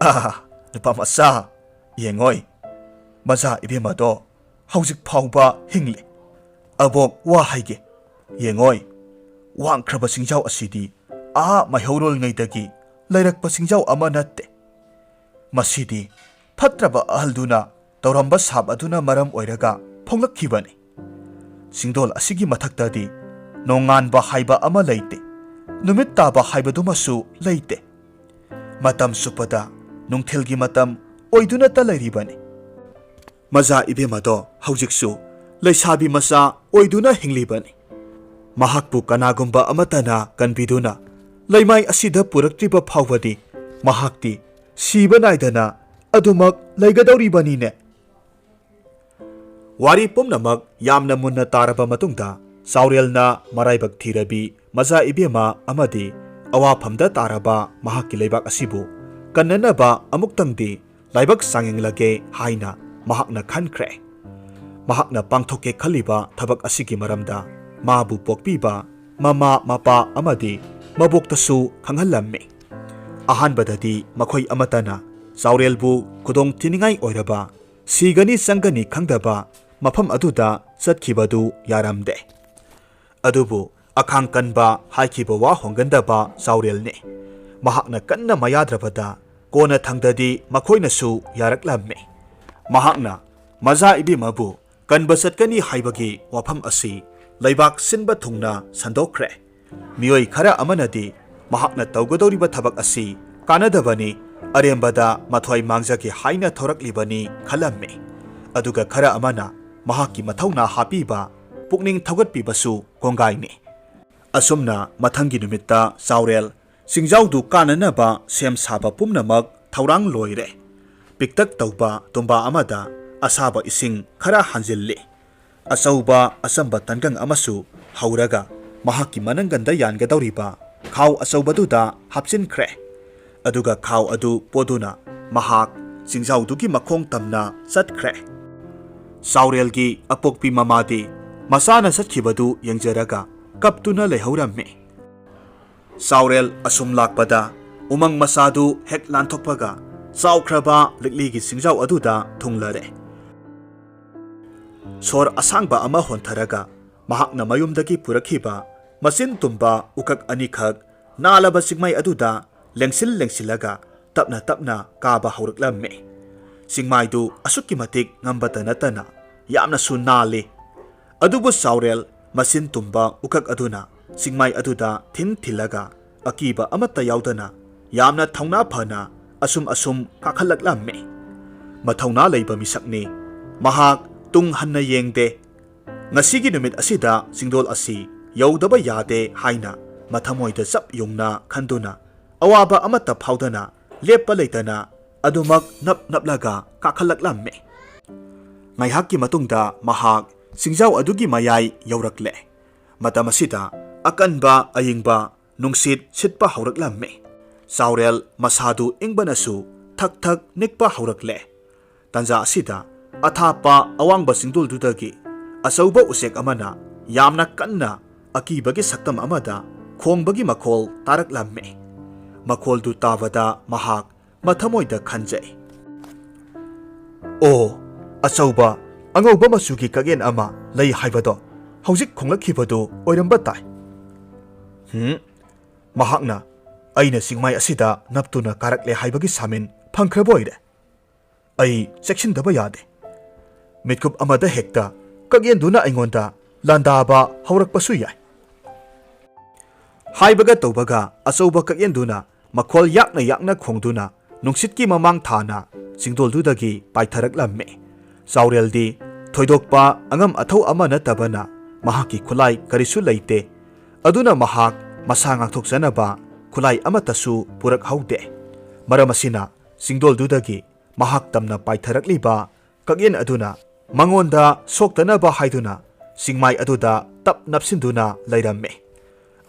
"ꯑꯥ, ꯅꯨꯄꯥ ꯃꯆꯥ, ꯌꯦꯡꯉꯣꯏ, ꯃꯖꯥ ꯏꯕꯦꯝꯃꯗꯣ ꯍꯧꯖꯤꯛ ꯐꯥꯎꯕ ꯍꯤꯡꯂꯤ꯫ ꯑꯕꯣꯛ, ꯋꯥ ꯍꯥꯏꯒꯦ, ꯌꯦꯡꯉꯣꯏ, ꯋꯥꯡꯈ꯭ꯔꯕ ꯆꯤꯡꯖꯥꯎ ꯑꯁꯤꯗꯤ ꯑꯥ ꯃꯩꯍꯧꯔꯣꯜꯉꯩꯗꯒꯤ ꯂꯩꯔꯛꯄ ꯆꯤꯡꯖꯥꯎ ꯑꯃ ꯅꯠꯇꯦ꯫ ꯃꯁꯤꯗꯤ ꯐꯠꯇ꯭ꯔꯕ ꯑꯍꯜꯗꯨꯅ ꯇꯧꯔꯝꯕ ꯁꯥꯞ ꯑꯗꯨꯅ ꯃꯔꯝ ꯑꯣꯏꯔꯒ ꯐꯣꯡꯂꯛꯈꯤꯕꯅꯤ꯫ ꯆꯤꯡꯗꯣꯜ ꯑꯁꯤꯒꯤ ꯃꯊꯛꯇꯗꯤ ꯅꯣꯡꯉꯥꯟꯕ ꯍꯥꯏꯕ ꯑꯃ ꯂꯩꯇꯦ, ꯅꯨꯃꯤꯠ ꯇꯥꯕ ꯍꯥꯏꯕꯗꯨꯃꯁꯨ ꯂꯩꯇꯦ꯫ ꯃꯇꯝ ꯆꯨꯞꯄꯗ ꯅꯨꯡꯊꯤꯜꯒꯤ ꯃꯇꯝ ꯑꯣꯏꯗꯨꯅꯇ ꯂꯩꯔꯤꯕꯅꯤ꯫ ꯃꯖꯥ ꯏꯕꯦꯝꯃꯗꯣ ꯍꯧꯖꯤꯛꯁꯨ ꯂꯩꯁꯥꯕꯤ ꯃꯆꯥ ꯑꯣꯏꯗꯨꯅ ꯍꯤꯡꯂꯤꯕꯅꯤ꯫ ꯃꯍꯥꯛꯄꯨ ꯀꯅꯥꯒꯨꯝꯕ ꯑꯃꯠꯇꯅ ꯀꯟꯕꯤꯗꯨꯅ ꯂꯩꯃꯥꯏ ꯑꯁꯤꯗ ꯄꯨꯔꯛꯇ꯭ꯔꯤꯕ ꯐꯥꯎꯕꯗꯤ ꯃꯍꯥꯛꯇꯤ ꯁꯤꯕ ꯅꯥꯏꯗꯅ ꯑꯗꯨꯃꯛ ꯂꯩꯒꯗꯧꯔꯤꯕꯅꯤꯅꯦ꯫" ꯋꯥꯔꯤ ꯄꯨꯝꯅꯃꯛ ꯌꯥꯝꯅ ꯃꯨꯟꯅ ꯇꯥꯔꯕ ꯃꯇꯨꯡꯗ, ꯆꯥꯎꯔꯦꯜꯅ ꯃꯔꯥꯏꯕꯛ ꯊꯤꯔꯕꯤ ꯃꯖꯥ ꯏꯕꯦꯝꯃ ꯑꯃꯗꯤ ꯑꯋꯥꯐꯝꯗ ꯇꯥꯔꯕ ꯃꯍꯥꯛꯀꯤ ꯂꯩꯕꯥꯛ ꯑꯁꯤꯕꯨ ꯀꯟꯅꯅꯕ ꯑꯃꯨꯛꯇꯪꯗꯤ ꯂꯥꯏꯕꯛ ꯆꯥꯡꯌꯦꯡꯂꯒꯦ ꯍꯥꯏꯅ ꯃꯍꯥꯛꯅ ꯈꯟꯈ꯭ꯔꯦ꯫ ꯃꯍꯥꯛꯅ ꯄꯥꯡꯊꯣꯛꯀꯦ ꯈꯜꯂꯤꯕ ꯊꯕꯛ ꯑꯁꯤꯒꯤ ꯃꯔꯝꯗ ꯃꯥꯕꯨ ꯄꯣꯛꯄꯤꯕ ꯃꯃꯥ, ꯃꯄꯥ ꯑꯃꯗꯤ ꯃꯕꯣꯛꯇꯁꯨ ꯈꯪꯍꯜꯂꯝꯃꯤ꯫ ꯑꯍꯥꯟꯕꯗꯗꯤ ꯃꯈꯣꯏ ꯑꯃꯠꯇꯅ ꯆꯥꯎꯔꯦꯜꯕꯨ ꯈꯨꯗꯣꯡ ꯊꯤꯅꯤꯡꯉꯥꯏ ꯑꯣꯏꯔꯕ, ꯁꯤꯒꯅꯤ ꯆꯪꯒꯅꯤ ꯈꯪꯗꯕ ꯃꯐꯝ ꯑꯗꯨꯗ ꯆꯠꯈꯤꯕꯗꯨ ꯌꯥꯔꯝꯗꯦ꯫ ꯑꯗꯨꯕꯨ ꯑꯈꯥꯡ ꯀꯟꯕ, ꯍꯥꯏꯈꯤꯕ ꯋꯥ ꯍꯣꯡꯒꯟꯗꯕ ꯆꯥꯎꯔꯦꯜꯅꯤ꯫ ꯃꯍꯥꯛꯅ ꯀꯟꯅ ꯃꯌꯥꯗ꯭ꯔꯕꯗ ꯀꯣꯟꯅ ꯊꯪꯗꯗꯤ ꯃꯈꯣꯏꯅꯁꯨ ꯌꯥꯔꯛꯂꯝꯃꯤ꯫ ꯃꯍꯥꯛꯅ ꯃꯖꯥ ꯏꯕꯦꯝꯃꯕꯨ ꯀꯟꯕ ꯆꯠꯀꯅꯤ ꯍꯥꯏꯕꯒꯤ ꯋꯥꯐꯝ ꯑꯁꯤ ꯂꯩꯕꯥꯛ ꯁꯤꯟꯕ ꯊꯨꯡꯅ ꯁꯟꯗꯣꯛꯈ꯭ꯔꯦ꯫ ꯃꯤꯑꯣꯏ ꯈꯔ ꯑꯃꯅꯗꯤ ꯃꯍꯥꯛꯅ ꯇꯧꯒꯗꯧꯔꯤꯕ ꯊꯕꯛ ꯑꯁꯤ ꯀꯥꯟꯅꯗꯕꯅꯤ, ꯑꯔꯦꯝꯕꯗ ꯃꯊ꯭ꯋꯥꯏ ꯃꯥꯡꯖꯒꯦ ꯍꯥꯏꯅ ꯊꯣꯔꯛꯂꯤꯕꯅꯤ ꯈꯜꯂꯝꯃꯤ꯫ ꯑꯗꯨꯒ ꯈꯔ ꯑꯃꯅ ꯃꯍꯥꯛꯀꯤ ꯃꯊꯧꯅꯥ ꯍꯥꯞꯄꯤꯕ, ꯄꯨꯛꯅꯤꯡ ꯊꯧꯒꯠꯄꯤꯕꯁꯨ ꯀꯣꯡꯒꯥꯏꯅꯤ꯫ ꯑꯁꯨꯝꯅ ꯃꯊꯪꯒꯤ ꯅꯨꯃꯤꯠꯇ ꯆꯥꯎꯔꯦꯜ ꯆꯤꯡꯖꯥꯎꯗꯨ ꯀꯥꯅꯅꯕ ꯁꯦꯝ ꯁꯥꯕ ꯄꯨꯝꯅꯃꯛ ꯊꯧꯔꯥꯡ ꯂꯣꯏꯔꯦ꯫ ꯄꯤꯛꯇꯛ ꯇꯧꯕ ꯇꯨꯝꯕꯥ ꯑꯃꯗ ꯑꯁꯥꯕ ꯏꯁꯤꯡ ꯈꯔ ꯍꯥꯟꯖꯤꯜꯂꯤ꯫ ꯑꯆꯧꯕ ꯑꯆꯝꯕ ꯇꯟꯒꯪ ꯑꯃꯁꯨ ꯍꯧꯔꯒ ꯃꯍꯥꯛꯀꯤ ꯃꯅꯪꯒꯟꯗ ꯌꯥꯟꯒꯗꯧꯔꯤꯕ ꯈꯥꯎ ꯑꯆꯧꯕꯗꯨꯗ ꯍꯥꯞꯆꯤꯟꯈ꯭ꯔꯦ꯫ ꯑꯗꯨꯒ ꯈꯥꯎ ꯑꯗꯨ ꯄꯣꯗꯨꯅ ꯃꯍꯥꯛ ꯆꯤꯡꯖꯥꯎꯗꯨꯒꯤ ꯃꯈꯣꯡ ꯇꯝꯅ ꯆꯠꯈ꯭ꯔꯦ꯫ ꯆꯥꯎꯔꯦꯜꯒꯤ ꯑꯄꯣꯛꯄꯤ ꯃꯃꯥꯗꯤ ꯃꯆꯥꯅ ꯆꯠꯈꯤꯕꯗꯨ ꯌꯦꯡꯖꯔꯒ ꯀꯞꯇꯨꯅ ꯂꯩꯍꯧꯔꯝꯃꯤ꯫ ꯆꯥꯎꯔꯦꯜ ꯑꯁꯨꯝ ꯂꯥꯛꯄꯗ ꯎꯃꯪ ꯃꯆꯥꯗꯨ ꯍꯦꯛ ꯂꯥꯟꯊꯣꯛꯄꯒ ꯆꯥꯎꯈ꯭ꯔꯕ ꯂꯤꯛꯂꯤꯒꯤ ꯆꯤꯡꯖꯥꯎ ꯑꯗꯨꯗ ꯊꯨꯡꯂꯔꯦ꯫ ꯁꯣꯔ ꯑꯁꯥꯡꯕ ꯑꯃ ꯍꯣꯟꯊꯔꯒ ꯃꯍꯥꯛꯅ ꯃꯌꯨꯝꯗꯒꯤ ꯄꯨꯔꯛꯈꯤꯕ ꯃꯆꯤꯟ ꯇꯨꯝꯕ ꯎꯀꯛ ꯑꯅꯤꯈꯛ ꯅꯥꯂꯕ ꯆꯤꯡꯃꯥꯏ ꯑꯗꯨꯗ ꯂꯦꯡꯁꯤꯜ ꯂꯦꯡꯁꯤꯜꯂꯒ ꯇꯞꯅ ꯇꯞꯅ ꯀꯥꯕ ꯍꯧꯔꯛꯂꯝꯃꯤ꯫ ꯆꯤꯡꯃꯥꯏꯗꯨ ꯑꯁꯨꯛꯀꯤ ꯃꯇꯤꯛ ꯉꯝꯕꯇ ꯅꯠꯇꯅ ꯌꯥꯝꯅꯁꯨ ꯅꯥꯜꯂꯤ꯫ ꯑꯗꯨꯕꯨ ꯆꯥꯎꯔꯦꯜ ꯃꯆꯤꯟ ꯇꯨꯝꯕ ꯎꯀꯛ ꯑꯗꯨꯅ ꯆꯤꯡꯃꯥꯏ ꯑꯗꯨꯗ ꯊꯤꯟ ꯊꯤꯜꯂꯒ ꯑꯀꯤꯕ ꯑꯃꯠꯇ ꯌꯥꯎꯗꯅ ꯌꯥꯝꯅ ꯊꯧꯅꯥ ꯐꯅ ꯑꯁꯨꯝ ꯑꯁꯨꯝ ꯀꯥꯈꯠꯂꯛꯂꯝꯃꯤ꯫ ꯃꯊꯧꯅꯥ ꯂꯩꯕ ꯃꯤꯁꯛꯅꯤ꯫ ꯃꯍꯥꯛ ꯇꯨꯡ ꯍꯟꯅ ꯌꯦꯡꯗꯦ꯫ ꯉꯁꯤꯒꯤ ꯅꯨꯃꯤꯠ ꯑꯁꯤꯗ ꯆꯤꯡꯗꯣꯜ ꯑꯁꯤ ꯌꯧꯗꯕ ꯌꯥꯗꯦ ꯍꯥꯏꯅ ꯃꯊꯃꯣꯏꯗ ꯆꯞ ꯌꯨꯡꯅ ꯈꯟꯗꯨꯅ ꯑꯋꯥꯕ ꯑꯃꯠꯇ ꯐꯥꯎꯗꯅ ꯂꯦꯞꯄ ꯂꯩꯇꯅ ꯑꯗꯨꯃꯛ ꯅꯞ ꯅꯞꯂꯒ ꯀꯥꯈꯠꯂꯛꯂꯝꯃꯤ꯫ ꯉꯥꯏꯍꯥꯛꯀꯤ ꯃꯇꯨꯡꯗ ꯃꯍꯥꯛ ꯆꯤꯡꯖꯥꯎ ꯑꯗꯨꯒꯤ ꯃꯌꯥꯏ ꯌꯧꯔꯛꯂꯦ꯫ ꯃꯇꯝ ꯑꯁꯤꯗ ꯑꯀꯟꯕ ꯑꯏꯪꯕ ꯅꯨꯡꯁꯤꯠ ꯁꯤꯠꯄ ꯍꯧꯔꯛꯂꯝꯃꯤ꯫ ꯆꯥꯎꯔꯦꯜ ꯃꯁꯥꯗꯨ ꯏꯪꯕꯅꯁꯨ ꯊꯛ ꯊꯛ ꯅꯤꯛꯄ ꯍꯧꯔꯛꯂꯦ꯫ ꯇꯥꯟꯖꯥ ꯑꯁꯤꯗ ꯑꯊꯥꯞꯄ ꯑꯋꯥꯡꯕ ꯆꯤꯡꯗꯣꯜꯗꯨꯗꯒꯤ ꯑꯆꯧꯕ ꯎꯆꯦꯛ ꯑꯃꯅ ꯌꯥꯝꯅ ꯀꯟꯅ ꯑꯀꯤꯕꯒꯤ ꯁꯛꯇꯝ ꯑꯃꯗ ꯈꯣꯡꯕꯒꯤ ꯃꯈꯣꯜ ꯇꯥꯔꯛꯂꯝꯃꯤ꯫ ꯃꯈꯣꯜꯗꯨ ꯇꯥꯕꯗ ꯃꯍꯥꯛ ꯃꯊꯃꯣꯏꯗ ꯈꯟꯖꯩ, "ꯑꯣ, ꯑꯆꯧꯕ ꯑꯉꯧꯕ ꯃꯆꯨꯒꯤ ꯀꯛꯌꯦꯟ ꯑꯃ ꯂꯩ ꯍꯥꯏꯕꯗꯣ ꯍꯧꯖꯤꯛ ꯈꯣꯡꯂꯛꯈꯤꯕꯗꯨ ꯑꯣꯏꯔꯝꯕ ꯇꯥꯏ꯫ ꯍꯨꯝ, ꯃꯍꯥꯛꯅ ꯑꯩꯅ ꯆꯤꯡꯃꯥꯏ ꯑꯁꯤꯗ ꯅꯞꯇꯨꯅ ꯀꯥꯔꯛꯂꯦ ꯍꯥꯏꯕꯒꯤ ꯁꯥꯃꯤꯟ ꯐꯪꯈ꯭ꯔꯕ ꯑꯣꯏꯔꯦ꯫ ꯑꯩ ꯆꯦꯛꯁꯤꯟꯗꯕ ꯌꯥꯗꯦ꯫ ꯃꯤꯠꯀꯨꯞ ꯑꯃꯗ ꯍꯦꯛꯇ ꯀꯛꯌꯦꯟꯗꯨꯅ ꯑꯩꯉꯣꯟꯗ ꯂꯥꯟꯗꯥꯕ ꯍꯧꯔꯛꯄꯁꯨ ꯌꯥꯏ"꯫ ꯍꯥꯏꯕꯒ ꯇꯧꯕꯒ ꯑꯆꯧꯕ ꯀꯛꯌꯦꯟꯗꯨꯅ ꯃꯈꯣꯜ ꯌꯥꯛꯅ ꯌꯥꯛꯅ ꯈꯣꯡꯗꯨꯅ ꯅꯨꯡꯁꯤꯠꯀꯤ ꯃꯃꯥꯡ ꯊꯥꯅ ꯆꯤꯡꯗꯣꯜꯗꯨꯗꯒꯤ ꯄꯥꯏꯊꯔꯛꯂꯝꯃꯤ꯫ ꯆꯥꯎꯔꯦꯜꯗꯤ ꯊꯣꯏꯗꯣꯛꯄ ꯑꯉꯝ ꯑꯊꯧ ꯑꯃ ꯅꯠꯇꯕꯅ ꯃꯍꯥꯛꯀꯤ ꯈꯨꯠꯂꯥꯏ ꯀꯔꯤꯁꯨ ꯂꯩꯇꯦ꯫ ꯑꯗꯨꯅ ꯃꯍꯥꯛ ꯃꯁꯥ ꯉꯥꯛꯊꯣꯛꯆꯅꯕ ꯈꯨꯠꯂꯥꯏ ꯑꯃꯠꯇꯁꯨ ꯄꯨꯔꯛꯍꯧꯗꯦ꯫ ꯃꯔꯝ ꯑꯁꯤꯅ ꯆꯤꯡꯗꯣꯜꯗꯨꯗꯒꯤ ꯃꯍꯥꯛ ꯇꯝꯅ ꯄꯥꯏꯊꯔꯛꯂꯤꯕ ꯀꯛꯌꯦꯟ ꯑꯗꯨꯅ ꯃꯉꯣꯟꯗ ꯁꯣꯛꯇꯅꯕ ꯍꯥꯏꯗꯨꯅ ꯆꯤꯡꯃꯥꯏ ꯑꯗꯨꯗ ꯇꯞ ꯅꯞꯁꯤꯟꯗꯨꯅ ꯂꯩꯔꯝꯃꯤ꯫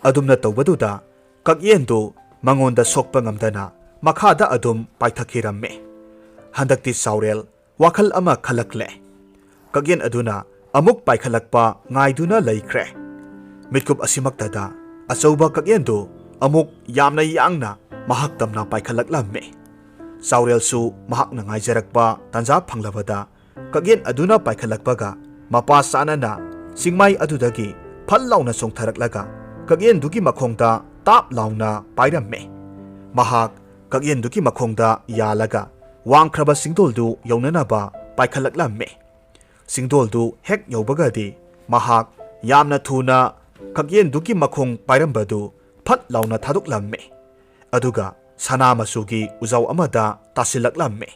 ꯑꯗꯨꯝꯅ ꯇꯧꯕꯗꯨꯗ ꯀꯛꯌꯦꯟꯗꯨ ꯃꯉꯣꯟꯗ ꯁꯣꯛꯄ ꯉꯝꯗꯅ ꯃꯈꯥꯗ ꯑꯗꯨꯝ ꯄꯥꯏꯊꯈꯤꯔꯝꯃꯤ꯫ ꯍꯟꯗꯛꯇꯤ ꯆꯥꯎꯔꯦꯜ ꯋꯥꯈꯜ ꯑꯃ ꯈꯜꯂꯛꯂꯦ꯫ ꯀꯛꯌꯦꯟ ꯑꯗꯨꯅ ꯑꯃꯨꯛ ꯄꯥꯏꯈꯠꯂꯛꯄ ꯉꯥꯏꯗꯨꯅ ꯂꯩꯈ꯭ꯔꯦ꯫ ꯃꯤꯠꯀꯨꯞ ꯑꯁꯤꯃꯛꯇꯗ ꯑꯆꯧꯕ ꯀꯛꯌꯦꯟꯗꯨ ꯑꯃꯨꯛ ꯌꯥꯝꯅ ꯌꯥꯡꯅ ꯃꯍꯥꯛ ꯇꯝꯅ ꯄꯥꯏꯈꯠꯂꯛꯂꯝꯃꯤ꯫ ꯆꯥꯎꯔꯦꯜꯁꯨ ꯃꯍꯥꯛꯅ ꯉꯥꯏꯖꯔꯛꯄ ꯇꯥꯟꯖꯥ ꯐꯪꯂꯕꯗ ꯀꯛꯌꯦꯟ ꯑꯗꯨꯅ ꯄꯥꯏꯈꯠꯂꯛꯄꯒ ꯃꯄꯥ ꯆꯥꯅꯅ ꯆꯤꯡꯃꯥꯏ ꯑꯗꯨꯗꯒꯤ ꯐꯠ ꯂꯥꯎꯅ ꯆꯣꯡꯊꯔꯛꯂꯒ ꯀꯛꯌꯦꯟꯗꯨꯒꯤ ꯃꯈꯣꯡꯗ ꯇꯥꯞ ꯂꯥꯎꯅ ꯄꯥꯏꯔꯝꯃꯤ꯫ ꯃꯍꯥꯛ ꯀꯛꯌꯦꯟꯗꯨꯒꯤ ꯃꯈꯣꯡꯗ ꯌꯥꯜꯂꯒ ꯋꯥꯡꯈ꯭ꯔꯕ ꯆꯤꯡꯗꯣꯜꯗꯨ ꯌꯧꯅꯅꯕ ꯄꯥꯏꯈꯠꯂꯛꯂꯝꯃꯤ꯫ ꯆꯤꯡꯗꯣꯜꯗꯨ ꯍꯦꯛ ꯌꯧꯕꯒꯗꯤ ꯃꯍꯥꯛ ꯌꯥꯝꯅ ꯊꯨꯅ ꯀꯛꯌꯦꯟꯗꯨꯒꯤ ꯃꯈꯣꯡ ꯄꯥꯏꯔꯝꯕꯗꯨ ꯐꯠ ꯂꯥꯎꯅ ꯊꯥꯗꯣꯛꯂꯝꯃꯤ꯫ ꯑꯗꯨꯒ ꯁꯅꯥ ꯃꯆꯨꯒꯤ ꯎꯖꯥꯎ ꯑꯃꯗ ꯇꯥꯁꯤꯜꯂꯛꯂꯝꯃꯤ꯫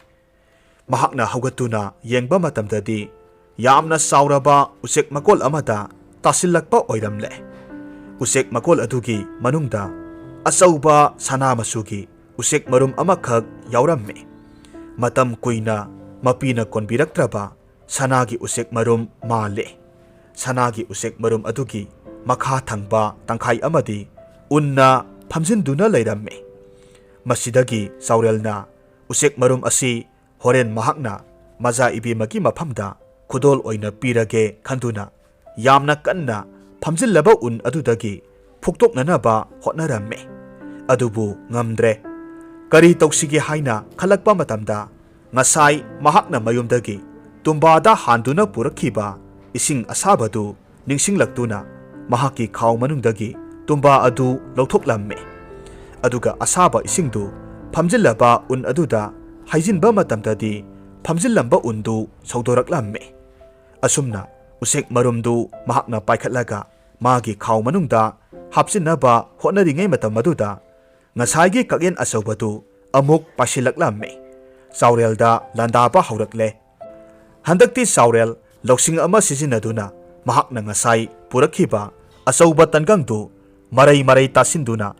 ꯃꯍꯥꯛꯅ ꯍꯧꯒꯠꯇꯨꯅ ꯌꯦꯡꯕ ꯃꯇꯝꯗꯗꯤ ꯌꯥꯝꯅ ꯆꯥꯎꯔꯕ ꯎꯆꯦꯛ ꯃꯀꯣꯜ ꯑꯃꯗ ꯇꯥꯁꯤꯜꯂꯛꯄ ꯑꯣꯏꯔꯝꯂꯦ꯫ ꯎꯆꯦꯛ ꯃꯀꯣꯜ ꯑꯗꯨꯒꯤ ꯃꯅꯨꯡꯗ ꯑꯆꯧꯕ ꯁꯅꯥ ꯃꯆꯨꯒꯤ ꯎꯆꯦꯛ ꯃꯔꯨꯝ ꯑꯃꯈꯛ ꯌꯥꯎꯔꯝꯃꯤ꯫ ꯃꯇꯝ ꯀꯨꯏꯅ ꯃꯄꯤꯅ ꯀꯣꯟꯕꯤꯔꯛꯇ꯭ꯔꯕ ꯁꯅꯥꯒꯤ ꯎꯆꯦꯛ ꯃꯔꯨꯝ ꯃꯥꯜꯂꯤ꯫ ꯁꯅꯥꯒꯤ ꯎꯆꯦꯛ ꯃꯔꯨꯝ ꯑꯗꯨꯒꯤ ꯃꯈꯥ ꯊꯪꯕ ꯇꯪꯈꯥꯏ ꯑꯃꯗꯤ ꯎꯟꯅ ꯐꯝꯖꯤꯟꯗꯨꯅ ꯂꯩꯔꯝꯃꯤ꯫ ꯃꯁꯤꯗꯒꯤ ꯆꯥꯎꯔꯦꯜꯅ ꯎꯆꯦꯛ ꯃꯔꯨꯝ ꯑꯁꯤ ꯍꯣꯔꯦꯟ ꯃꯍꯥꯛꯅ ꯃꯖꯥ ꯏꯕꯦꯝꯃꯒꯤ ꯃꯐꯝꯗ ꯈꯨꯗꯣꯜ ꯑꯣꯏꯅ ꯄꯤꯔꯒꯦ ꯈꯟꯗꯨꯅ ꯌꯥꯝꯅ ꯀꯟꯅ ꯐꯝꯖꯤꯜꯂꯕ ꯎꯟ ꯑꯗꯨꯗꯒꯤ ꯐꯨꯛꯇꯣꯛꯅꯅꯕ ꯍꯣꯠꯅꯔꯝꯃꯤ꯫ ꯑꯗꯨꯕꯨ ꯉꯝꯗ꯭ꯔꯦ꯫ ꯀꯔꯤ ꯇꯧꯁꯤꯒꯦ ꯍꯥꯏꯅ ꯈꯜꯂꯛꯄ ꯃꯇꯝꯗ, ꯉꯁꯥꯏ ꯃꯍꯥꯛꯅ ꯃꯌꯨꯝꯗꯒꯤ ꯇꯨꯝꯕꯥꯗ ꯍꯥꯟꯗꯨꯅ ꯄꯨꯔꯛꯈꯤꯕ ꯏꯁꯤꯡ ꯑꯁꯥꯕꯗꯨ ꯅꯤꯡꯁꯤꯡꯂꯛꯇꯨꯅ ꯃꯍꯥꯛꯀꯤ ꯈꯥꯎ ꯃꯅꯨꯡꯗꯒꯤ ꯇꯨꯝꯕꯥ ꯑꯗꯨ ꯂꯧꯊꯣꯛꯂꯝꯃꯤ꯫ ꯑꯗꯨꯒ ꯑꯁꯥꯕ ꯏꯁꯤꯡꯗꯨ ꯐꯝꯖꯤꯜꯂꯕ ꯎꯟ ꯑꯗꯨꯗ ꯍꯩꯖꯤꯟꯕ ꯃꯇꯝꯗꯗꯤ, ꯐꯝꯖꯤꯜꯂꯝꯕ ꯎꯟꯗꯨ ꯁꯧꯗꯣꯔꯛꯂꯝꯃꯤ꯫ ꯑꯁꯨꯝꯅ ꯎꯆꯦꯛ ꯃꯔꯨꯝꯗꯨ ꯃꯍꯥꯛꯅ ꯄꯥꯏꯈꯠꯂꯒ ꯃꯥꯒꯤ ꯈꯥꯎ ꯃꯅꯨꯡꯗ ꯍꯥꯞꯆꯤꯟꯅꯕ ꯍꯣꯠꯅꯔꯤꯉꯩ ꯃꯇꯝ ꯑꯗꯨꯗ, ꯉꯁꯥꯏꯒꯤ ꯀꯛꯌꯦꯟ ꯑꯆꯧꯕꯗꯨ ꯑꯃꯨꯛ ꯄꯥꯏꯁꯤꯜꯂꯛꯂꯝꯃꯤ꯫ ꯆꯥꯎꯔꯦꯜꯗ ꯂꯥꯟꯗꯥꯕ ꯍꯧꯔꯛꯂꯦ꯫ ꯍꯟꯗꯛꯇꯤ ꯆꯥꯎꯔꯦꯜ ꯂꯧꯁꯤꯡ ꯑꯃ ꯁꯤꯖꯤꯟꯅꯗꯨꯅ ꯃꯍꯥꯛꯅ ꯉꯁꯥꯏ ꯄꯨꯔꯛꯈꯤꯕ ꯑꯆꯧꯕ ꯇꯟꯒꯪꯗꯨ ꯃꯔꯩ ꯃꯔꯩ ꯇꯥꯁꯤꯟꯗꯨꯅ